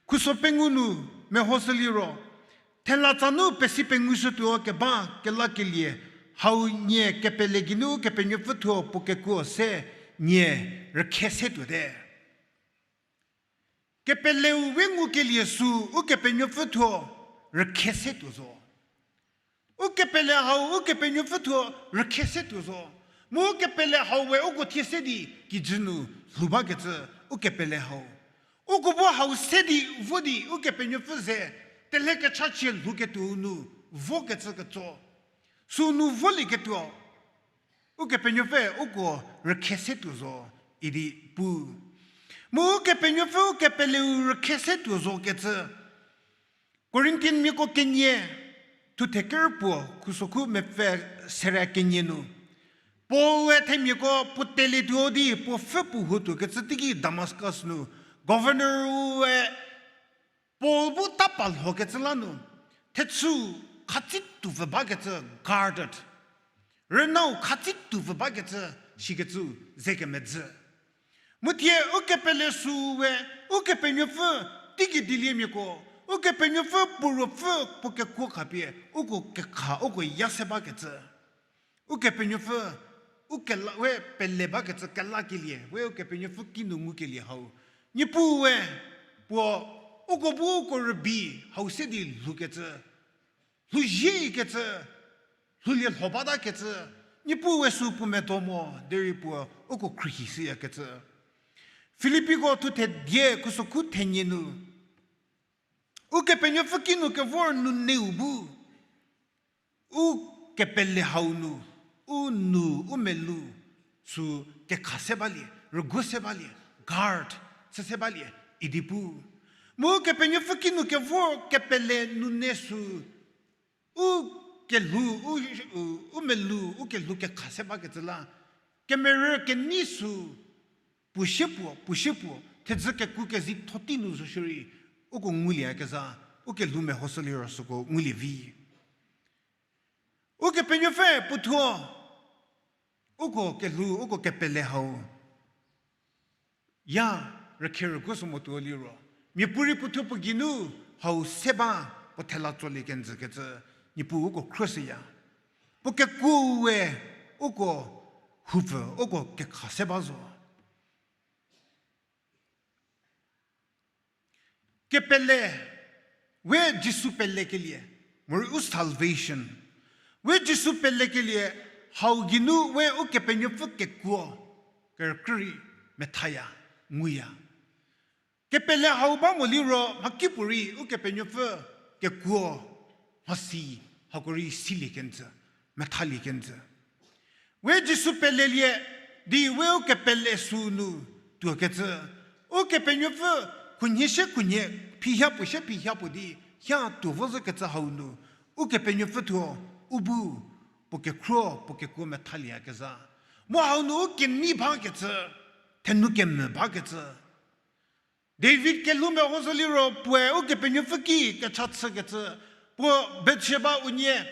Khuso pengou nu mehoshü liro, thelatsa nu pesi pengushütuo keba kelakelie, hau nie kepele geinu Ukepenuopfü thuo puo kekuo se nie rükhe se tuote. Kepeleu we ngukelie sü Ukepenuopfü thuo rükhe se tuo zo. Ukepele hau Ukepenuopfü thuo rükhe se tuo zo. Mu ukepele hau we uko thie se di kijü nu lhou bakecü ukepele hau. Uko bu hau se di vo di Ukepenuopfü ze telhe kechachie lhouketuou nu vokecü ketso. Sünu volieketuo Ukepenuopfü uko rükhe se tuo zo idi pu. Mu Ukepenuopfü ukepeleu rükhe se tuo zo kecü. Corinthianmiako kenie, thuthe ker puo, khusokhu mepfü sere kenie nu. Paul-e themiako puo telietuo di puo pfhü puo huo tuo kecü teiki Damascus nu, governor-e Paul bu tapa lhokecü la nu, thechü khatsi tuopfü bakecü guarded. Rünau khatsi tuopfü bakecü shikecü ze kemedzü. Mu thie ukepele sü we, Ukepenuopfü teiki dieliemiako, Ukepenuopfü puo ruopfü puo kekuo khapie, uko kekha, uko ya se bakecü. Ukepenuopfü, u kela, we pele bakecü kelakelie, we Ukepenuopfü kinu ngukelie hau. Niepuu we, puo, uko bu uko rübei hau se di lhoukecü, lhouziekecü, lhoulie lho batakecü, Niepuu we sü puo medo mo, derei puo uko khruohi shüyakecü. Filippiko thuthe dia khusokhu thenie nu, Ukepenuopfü kinu kevor nuneu bu, u kepele hau nu, u nu, u melou, sü kekha se balie, rüguo se balie, guard, chü se balie, idi pu. Mu Ukepenuopfü kinu kevor kepele nune sü, u kelhou, u, u, u melou, u kelhou kekha se bakecü la, kemerü kenei sü, puo sie puo, puo sie puo, thedzü keku kezei thotei nu zo shierei, uko ngulieyakezha, u kelhou mehoshü liro süko ngulie vi. Ukepenuopfü puothuo, uko kelhou, uko kepele hau. Ya, rükhe rüguo sü motuo liro, miapuorei puothuo puo geinu hau se ba puo thela tsolie kenjü kecü, Niepuu uko khruoshüya. Puo kekuo we uko houpfü, uko kekha se ba zo. Kepele, we Jisu pelekelie, morei u salvation. We Jisu pelekelie, hau geinu we Ukepenuopfü kekuo, kerükrie, methaya, nguya. Kepele hau ba mo liro mhakipuorei Ukepenuopfü kekuo mhasi hako rei silie kenjü, methalie kenjü. We Jisu pelelie di we ukepele süu nu tuokecü. Ukepenuopfü khunhie sie khunhie, phiha puo sie phiha puo di, hia tuo vo zhükecü hau nu, Ukepenuopfü thuo, u bu, puo kekhruo, puo kekuo methalieyakezha. Mu hau nu u kenei bakecü, thenu kemvü bakecü. David kelhou meho zo liro puoe Ukepenuopfü ki kecha chükecü, puo Bathsheba unie,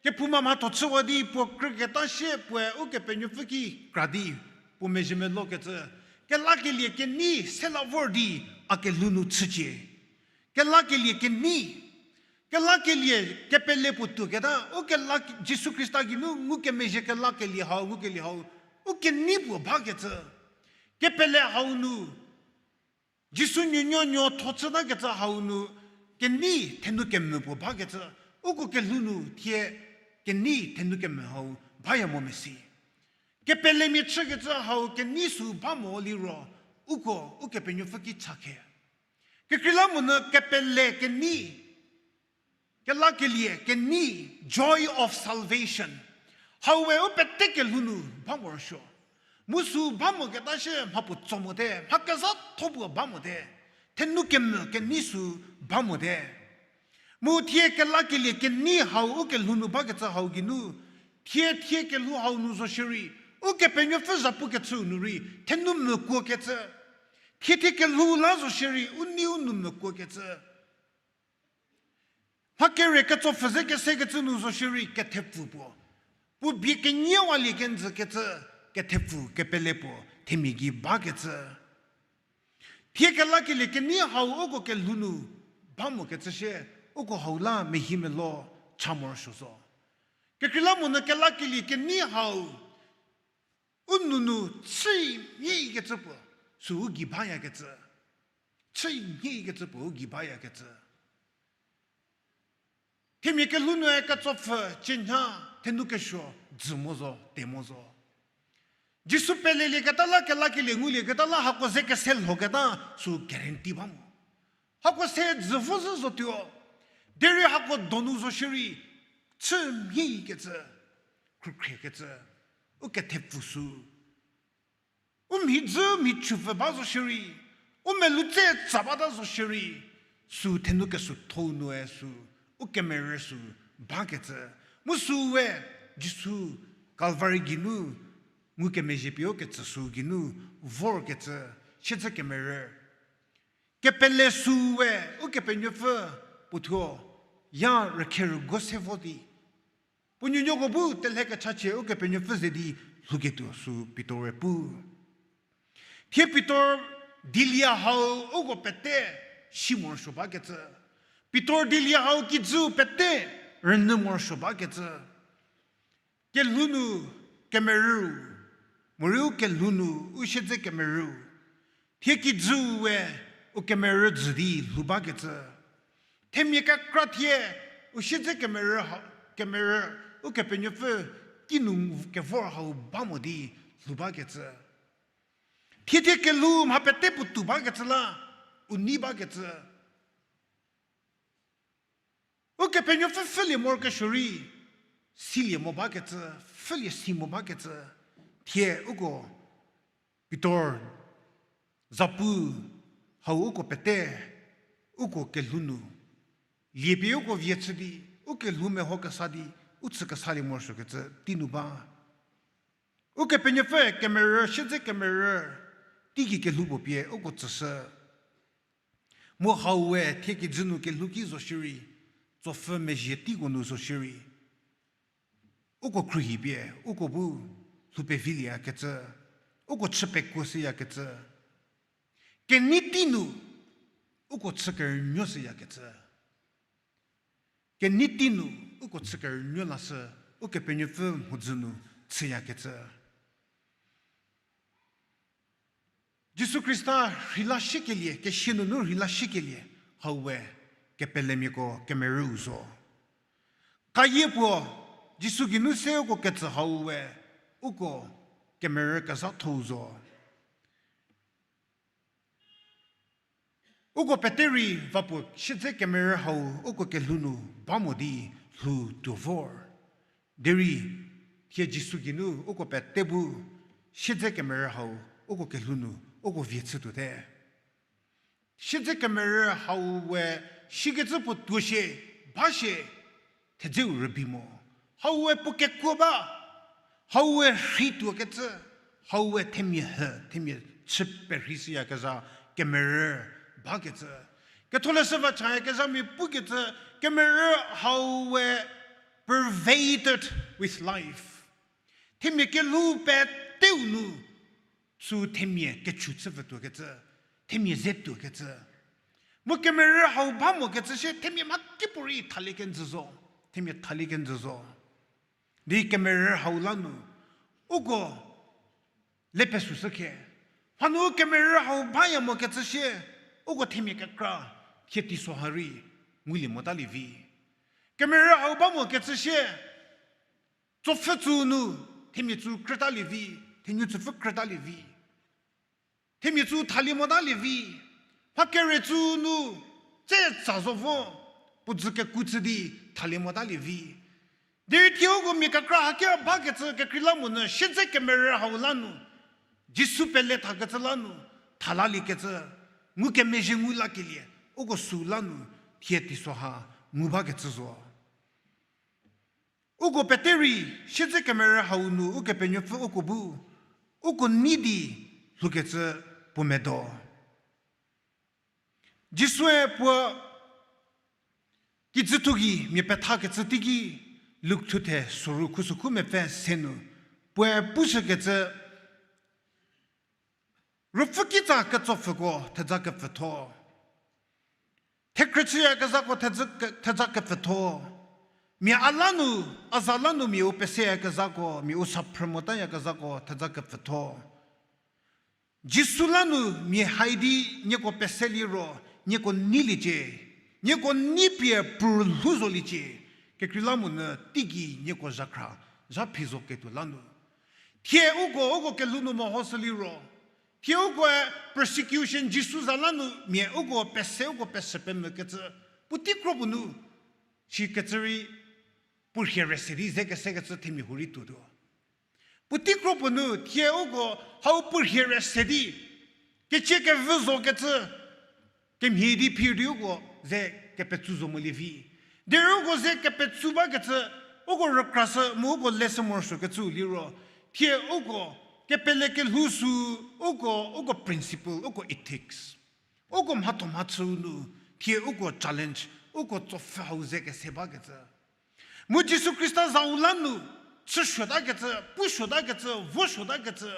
kephouma mhatho chüwa di puo krüketa sie puoe Ukepenuopfü ki kra di, puo mezhie melokecü, kelakelie kenei sela vor di a kelhou nu chücie. Kelakelie kenei, kelakelie kepele puo tuoketa, u kela, Jisu Khrista geinu ngukemezhie kelakelie hau, ngukelie hau, u kenei puo bakecü. Kepele hau nu, Jisu nuonuo nuotho chütakecü hau nu, kenei thenu kemvü puo bakecü, uko kelhou nu thie kenei thenu kemvü hau baya mo mesi. Kepelemia chükecü hau kenei sü ba mo liro, uko Ukepenuopfü ki cha khe. Kekreilamonyü kepele kenei, kelakelie kenei, joy of salvation. Hau we u pete kelhou nu ba morosuo. Mu sü ba moketa sie mhapuo tso mote, mha kezhatho puo ba mote. Thenu kemvü kenei sü ba mote. Mu thie kelakelie kenei hau u kelhou nu bakecü hau geinu, thie thie kelhou hau nu zo shierei, Ukepenuopfü zhapukechüu nu rei, thenu mvükuokecü. Thie thie kelhou la zo shierei, u nei u nou mvükuokecü. Mha kere ketsopfü ze kesekecü nu zo shierei kethepfu puo. Puo bie keniewalie kenjükecü kethepfu kepele puo themia gei bakecü. Thie kelakelie kenei hau uko kelhou nu ba mokecü sie, uko hau la mehi melo cha morosuo zo. Kekreilamonyü kelakelie kenei hau u nounu chü mhiekecü puo, sü u gei bayakecü. Chü mhiekecü puo u gei bayakecü. Themia kelhou nue ketsopfü, cienya, thenu kesuo, dzü mo zo, te mo zo. Jisu pelelieketa la kelakelie ngulieketa la hako ze kese lhoketa sü guarantee ba mo. Hako se dzü vo zhü zotuo. Derei hako donu zo shierei, chü mhiekecü, khrükhriekecü, u kethepfu sü. U mhi dzü mhi chüpfü ba zo shierei, u melou tse tsa bata zo shierei, sü thenu kesuo thou nue sü, u kemerü sü bakecü. Mu süu we, Jisu Calvary geinu, ngukemezhie pie u ketsü sü geinu, vorkecü, siedze kemerü. Kepele süu we, Ukepenuopfü, puo thuo, ya rükherügo se vo di. Puo nuonuoko bu telhe kechachie Ukepenuopfü ze di lhouketuo sü Pitor-e pu. Thie Pitor dilie hau uko pete si morosuo bakecü. Pitor dilie hau kijüu pete rünyü morosuo bakecü. Kelhou nu kemerüu, morei u kelhou nu u siedze kemerüu. Thie kijüu we u kemerü jü di lhou bakecü. Themia kekra thie u siedze kemerü ha, kemerü Ukepenuopfü kinu kevor hau ba mo di lhou bakecü. Thie thie kelhou mha pete puotou bakecü la, u nei bakecü. Ukepenuopfü pfhülie morokesuo rei, silie mo bakecü, pfhülie si mo bakecü, thie uko Pitor zapu hau uko pete, uko kelhou nu, liepie uko vie chü di, u kelhou meho kesa di, u chü kesalie morosuokecü tei nu ba. Ukepenuopfü kemerü, siedze kemerü, teigei kelhou puo pie uko tsüshü. Mu hau we thie kijü nu kelhou ki zo shierei, tsopfü mezhie teiko nu zo shierei. Uko khruohi pie, uko bu lhou pevilieya kecü, uko chü pekuo shüya kecü. Kenei tei nu, uko chü kerünuo shüya kecü. Kenei tei nu, uko chü kerünuo lashü, Ukepenuopfü mhodzü nu chüyakecü. Jisu Khrista rheila shikelie, kesia nunu rheila shikelie, hau we kepelemiako kemerüu zo. Kayie puo, Jisu geinu se uko ketsü hau we, uko kemerü kezhathou zo. Uko pete rei va puo siedze kemerü hau uko kelhou nu ba mo di lhou tuo vor. Derei, thie Jisu geinu uko pete bu siedze kemerü hau uko kelhou nu uko vie chütuote. Siedze kemerü hau we sikecü puo tuo shie, ba shie, thedzeu rübei mo. Hau we puo kekuo ba, hau we rheituokecü, hau we themia hü, themia chü perheishüyakezha kemerü bakecü. Ketholeshü va chayakezhamia pukecü, kemerü hau we pervaded with life. Themia kelhou peteu nu, sü themia kechu chü vütuokecü, themia ze tuokecü. Mu kemerü hau ba mokecü shie, themia mhakipuorei thalie kenjü zo, themia thalie kenjü zo. Di kemerü hau la nu, uko le pesushü khe. Hanu kemerü hau baya mokecü shie, uko themia kekra, thie teiso ha rei, ngulie motalie vi. Kemerü hau ba mokecü shie, tsopfü tsü nu, themia tsü krütalie vi, thenu tsüpfü krütalie vi. Themia tsü thalie motalie vi. Mha kere tsü nu, tse tsa zo vo, puo dzü keku chü di thalie motalie vi. Derei thie uko mia kekra haki bakecü kekreilamonyü siedze kemerü hau la nu, Jisu pele thakecü la nu, thalaliekecü, ngukemezhie ngu lakelie, uko süu la nu, thie teiso ha, ngu bakecü zo. Uko pete rei, siedze kemerü hau nu Ukepenuopfü uko bu, uko nei di lhoukecü puo medo. Jisue puo kijüthu gei mia pethakecü teiki, Luk thuthe soru khusokhu mepfü se nu, puoe pushükecü, Ruopfü kitsa ketsopfüko thedza kepfütho. Thekhrüchüyakezhako thedza ke-, thedza kepfütho. Mia a la nu, a za la nu mia u peseyakezhako, mia u saphrü motayakezhako thedza kepfütho. Jisu la nu mia hai di nieko pese liro, nieko neiliecie, nieko nei pie pru lhou zoliecie, kekreilamonyü teigei nieko zhakhra, zha phi zo ketuo la nu. Thie uko, uko kelhou nu mehoshü liro, thie ukoe persecution Jisu za la nu mia uko pese, uko pese pemvükecü, puotei kro puo nu, sikecü rei, puo rhie re se di ze kesekecü themia hurei tuotuo. Puotei kro puo nu thie uko hau puo rhie re se di, kecie kevü zokecü, kemhie di phir di uko ze kepetsu zo molie vi. Derei uko ze kepetsu bakecü, uko rükrashü mu uko leshü morosuokecüu liro, thie uko kepele kelhou sü, uko, uko principle, uko ethics, uko mhatho mhachüu nu, thie uko challenge, uko tsopfü hau ze kese bakecü. Mu Jisu Khrista zau la nu, chüsuotakecü, pusuotakecü, vosuotakecü,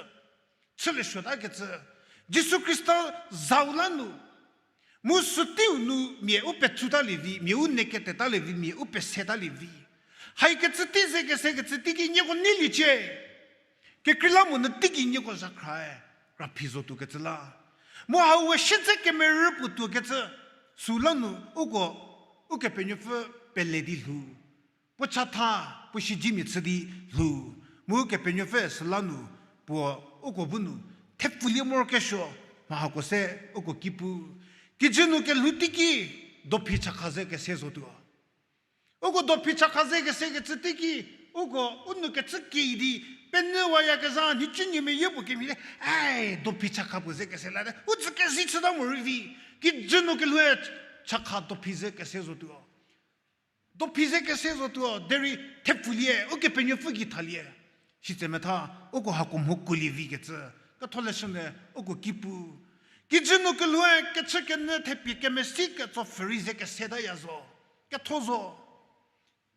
chülesuotakecü, Jisu Khrista zau la nu, mu süteiu nu mia u petsutalievi, mia u neketetalie vi, mia u pesetalie vi. Haikecü tei ze kesekecü teiki nieko neiliecie. Kekreilamonyü teigei nieko zhakhrae, ra phi zotuokecü la. Mu hau we siedze kemerü puo tuokecü, süla nu uko, Ukepenuopfü pele di lhou. Puo chatha, puo siedzemia chü di lhou. Mu Ukepenuopfü süla nu, puo uko bu nu, thepfulie morokesuo, mha hako se uko ki pu. Kijü nu kelhou teiki, dophi chakha ze kese zotuo. Uko dophi chakha ze kesekecü teiki, uko u nou kecü kei di, penyüwayakezha nhicunuomia yie puo kemhie le, ai, dophi chakha puo ze kese late, u dzü kezi chüta morei vi, kijü nu kelhoue chakha dophi ze kese zotuo. Dophi ze kese zotuo, derei thepfulie, Ukepenuopfü gei thalie. Sitse metha, uko hako mho kuolie vikecü, ketholeshü ne uko ki pu. Kijü nu kelhoue kechükenyü thepie kemesi ketsopfü rei ze kesetaya zo. Ketho zo.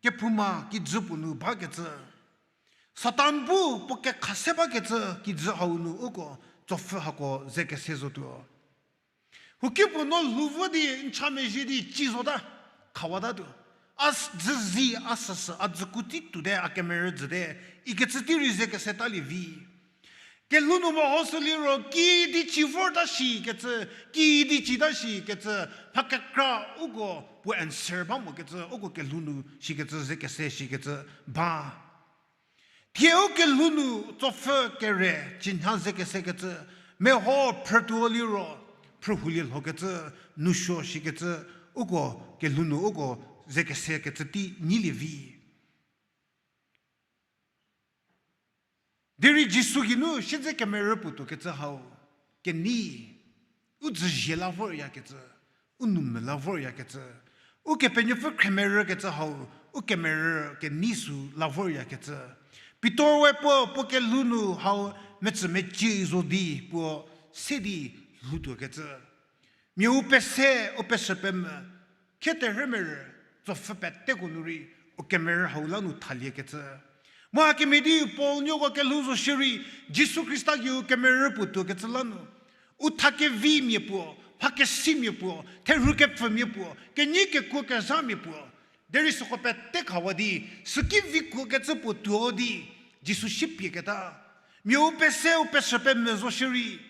Kephouma kijü puo nu bakecü. Satan bu puo kekha se bakecü kijü hau nu uko tsopfü hako ze kese zotuo. Huoki puo no lhou vo di n cha mezhie di ci zota, khawatatuo. A s-, dzüzi, a süsü, a dzüku tei tuote, a kemerü jüte, ikecü tei rei ze kese talie vi. Kelhou nu mehoshü liro, kiüdi ci vorta shikecü, kiüdi cita shikecü, mha kekra uko puo answer ba mokecü, uko kelhou nu shikecü, ze kese shikecü ba. Thie u kelhou nu tsopfü kere, cinha ze kesekecü, meho phrütuo liro, phrühulie lhokecü, nousuo shikecü, uko kelhou nu uko ze kesekecü tei nyilie vi. Derei Jisu geinu siedze kemerü puo tuokecü hau, kenei, u dzüzie la voryakecü, u nou mvü la voryakecü, Ukepenuopfü khremerükecü hau, u kemerü kenei sü la voryakecü. Pitor we puo, puo kelhou nu hau metsümecie zo di puo se di lhoutuokecü. Mia u pese, u peshü pemvü, kheterhümerü, tsopfü peteko nu rei, u kemerü hau la nu thaliekecü. Mu hakemhie di Paul nuoko kelhou zo shierei, Jisu Khrista gei u kemerü puo tuokecü la nu. U thakevimia puo, mhakesimia puo, therhukepfümia puo, kenyi kekuo kezhamia puo. Derei süko pete khawa di, süki vikuokecü puo tuo di, Jisu shipieketa. Mia u pese u peshü pemvü zo shierei,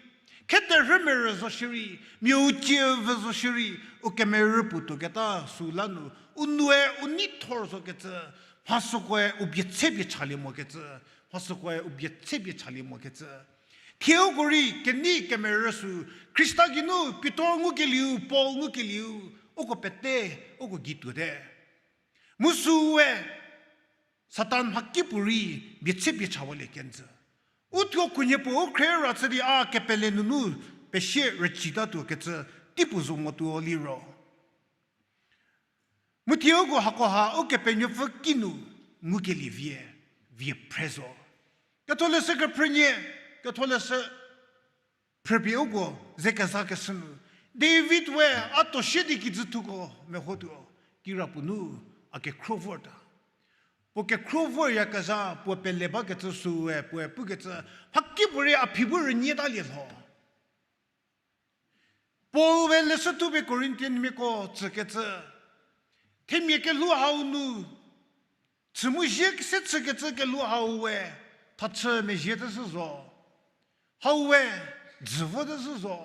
kheterhümerü zo shierei, mia u cievü zo shierei, u kemerü puo tuoketa sü la nu, u noue u neithor zokecü, mha sükoe u bie tse bie chalie mokecü, mha sükoe u bie tse bie chalie mokecü. Thie uko rei kenei kemerü sü, Khrista geinu Pitor ngukelieu, Paul ngukelieu, uko pete, uko gei tuote. Mu süe, Satan mhakipuorei bie tse bie chawalie kenjü. U thuo khunhie puo u khre ra chü di a kepele nunu pesie rücitatuokecü teipuo zo motuo liro. Mu thie uko hakoha Ukepenuopfü kinu ngukelie vie, vie phre zo. Ketholeshü kephrünie, ketholeshü phrüpie uko ze kezakeshü nu. David we a tuo sie di kijüthuko mehotuo, kirapuo nu a kekhro vorta. Puo kekhro voryakezha puo pele bakecü süe puoe pukecü, mhakipuorei a phi bu rünyietalie lho. Paul we leshü thupie Corinthianmiako tsükecü, themia kelhou hau nu, chü mu zie se chükecü kelhou hau we, thachü mezhieteshü zo. Hau we, dzü voteshü zo.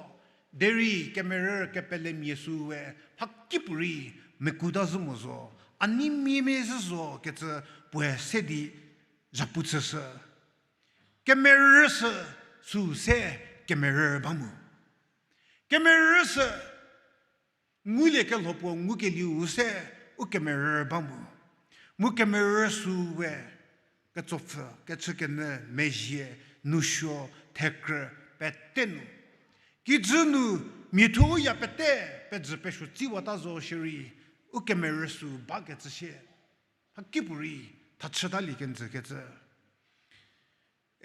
Derei kemerü kepelemia süe, mhakipuorei mekutazhü mo zo. A nei mia mezhü zo kecü puoe se di zhapu chüshü. Kemerü sü, sü se kemerü ba mu. Kemerü sü, nguliekelho puo ngukelieu se, u kemerü ba mu. Mu kemerü süe, ketsopfü, kechükenyü, mezhie, nousuo, thekrü, pete nu. Kijü nu, miathuo u ya pete, pejü pesuo tsiwata zo shierei, u kemerü sü bakecü sie. Mhakipuorei, thachütalie kenjükecü.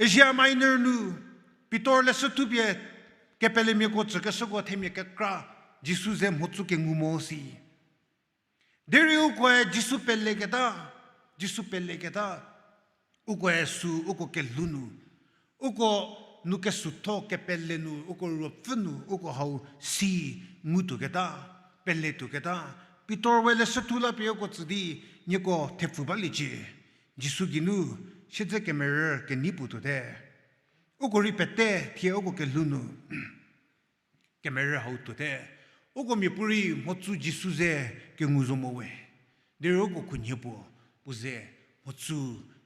Asia Minor nu, Pitor leshü thupie kepelemiako tsükeshüko themia kekra, Jisu ze mhotsü kengu mo si. Derei ukoe Jisu peleketa, Jisu peleketa, ukoe sü uko kelhou nu, uko nu kesutho kepele nu, uko ruopfü nu, uko hau si ngutuoketa, peletuoketa, Pitor we leshü thu la pie uko tsü di, nieko thepfu baliecie. Jisu geinu, siedze kemerü kenei puo tuote. Uko rei pete thie uko kelhou nu, kemerü hau tuote. Uko miapuorei mhotsü Jisu ze kengu zo mo we. Derei uko khunhie puo, puo ze mhotsü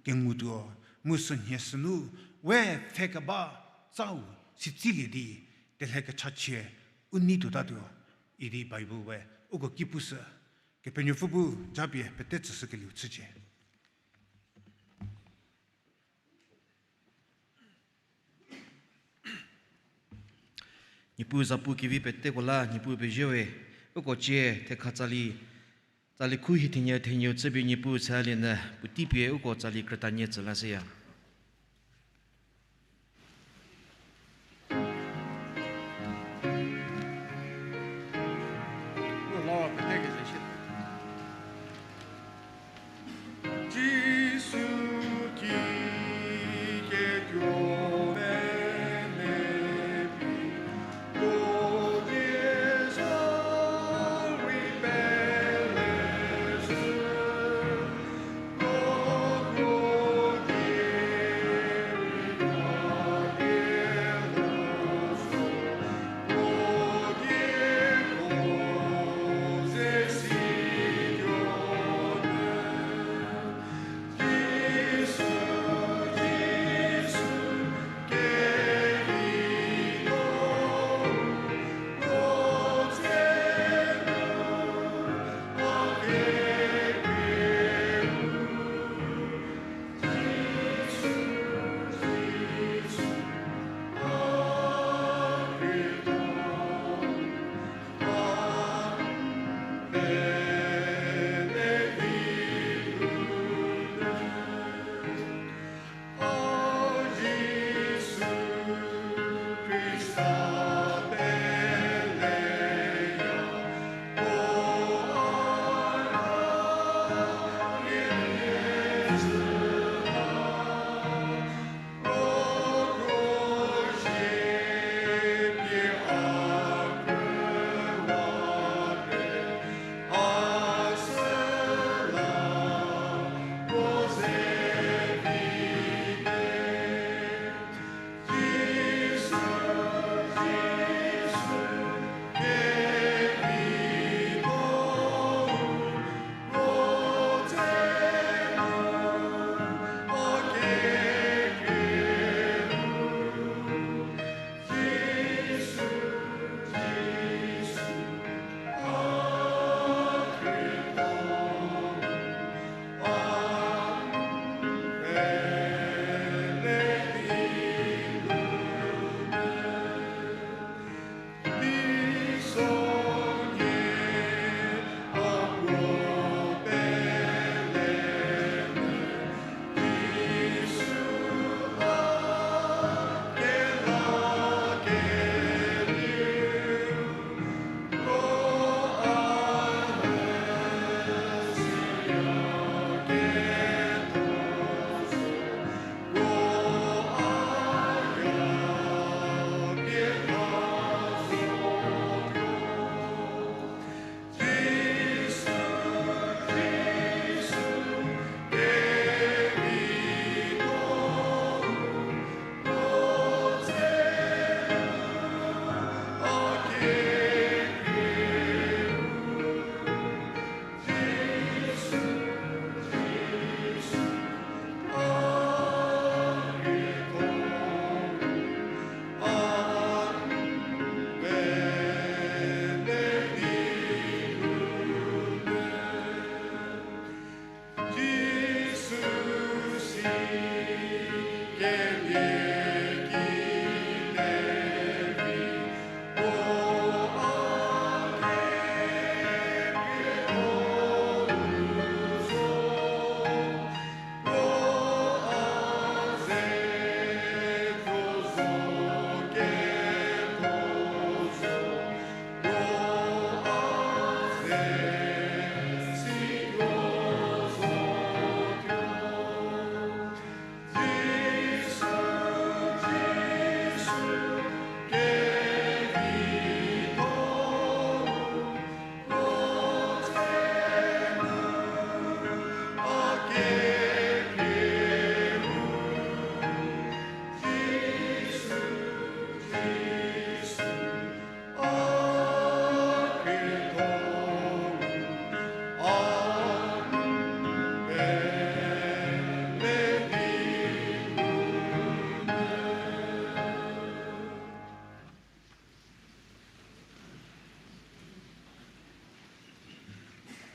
kengutuo. Mu sünhie sünu, we pfhe keba, tsau, sitsilie di, telhe kechachie, u nei tuotatuo. Idi Bible we, uko ki pushü. Kepenuopfü bu japie pete tsüshükelieu chücie. Niepuu zapu kevi peteko la, Niepuu pezie we, uko cie thekha tsali, tsali khu hie thenie thenieu chüpie Niepuu chülienü, puotei pie uko tsali krütanie tsü lashüya. Jisu ki ketuo mene pi, do die sa ri pele sü.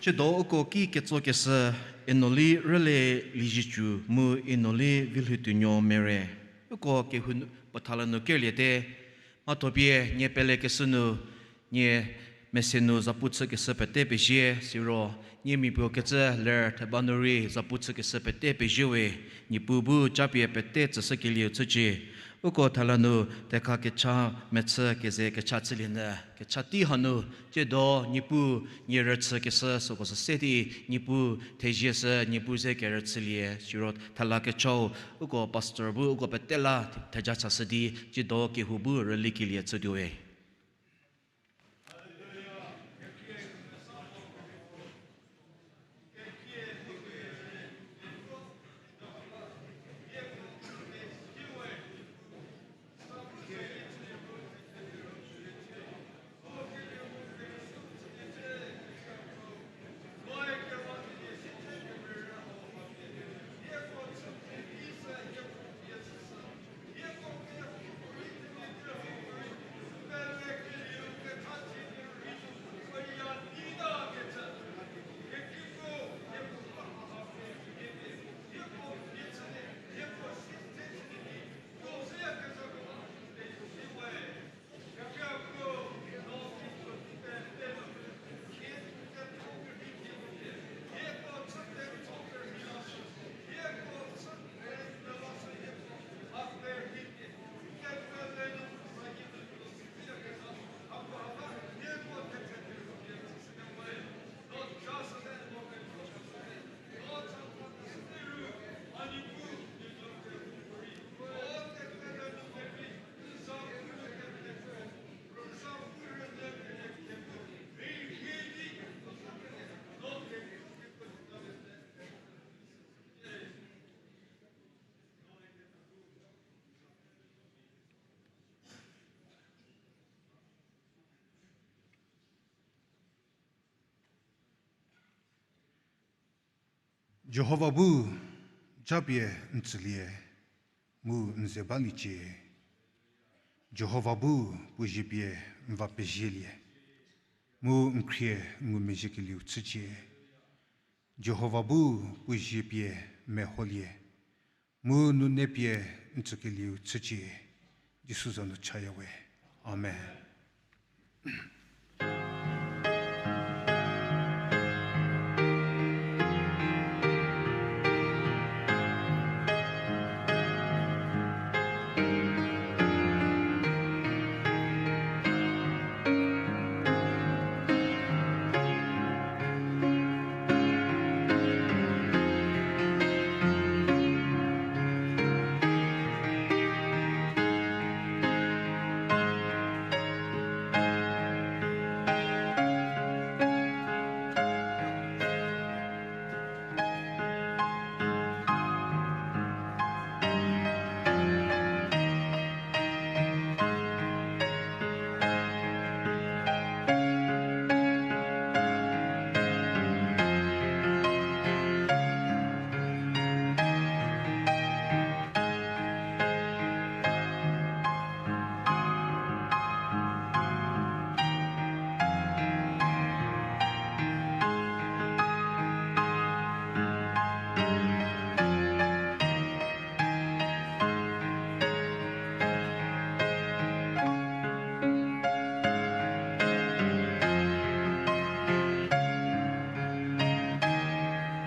Tsiedo uko ki ketsokeshü, Enoli Rüle Liezietsu mu Enoli Vilhoutuonuo Mere. Uko kehou nu, puo thala nu kerliete, mhathopie nie pelekeshü nu, nie mese nu zapu chükeshü pete pezie, siro nie miapuo kecü ler theba nu rei zapu chükeshü pete pezie we, Niepuu bu japie pete tsüshükelieu chücie. Uko thala nu tekha kecha mechü keze kecha chülienyü, kecha tei hanu, tsiedo Niepuu nie rüchükeshü süko sü se di, Niepuu thezie shü, Niepuu ze kerüchülie, siro thala kechau, uko pastor bu uko pete la theja chashü di, tsiedo kehou bu rülikelie chütuo we. Jihova bu japie n tsülie, mu n ze baliecie. Jihova bu puo zie pie n va pezielie, mu n khrie ngumezhiekelieu chücie. Jihova bu puo zie pie meholie, mu nune pie n tsükelieu chücie. Jisu za nu chaya we. Amen.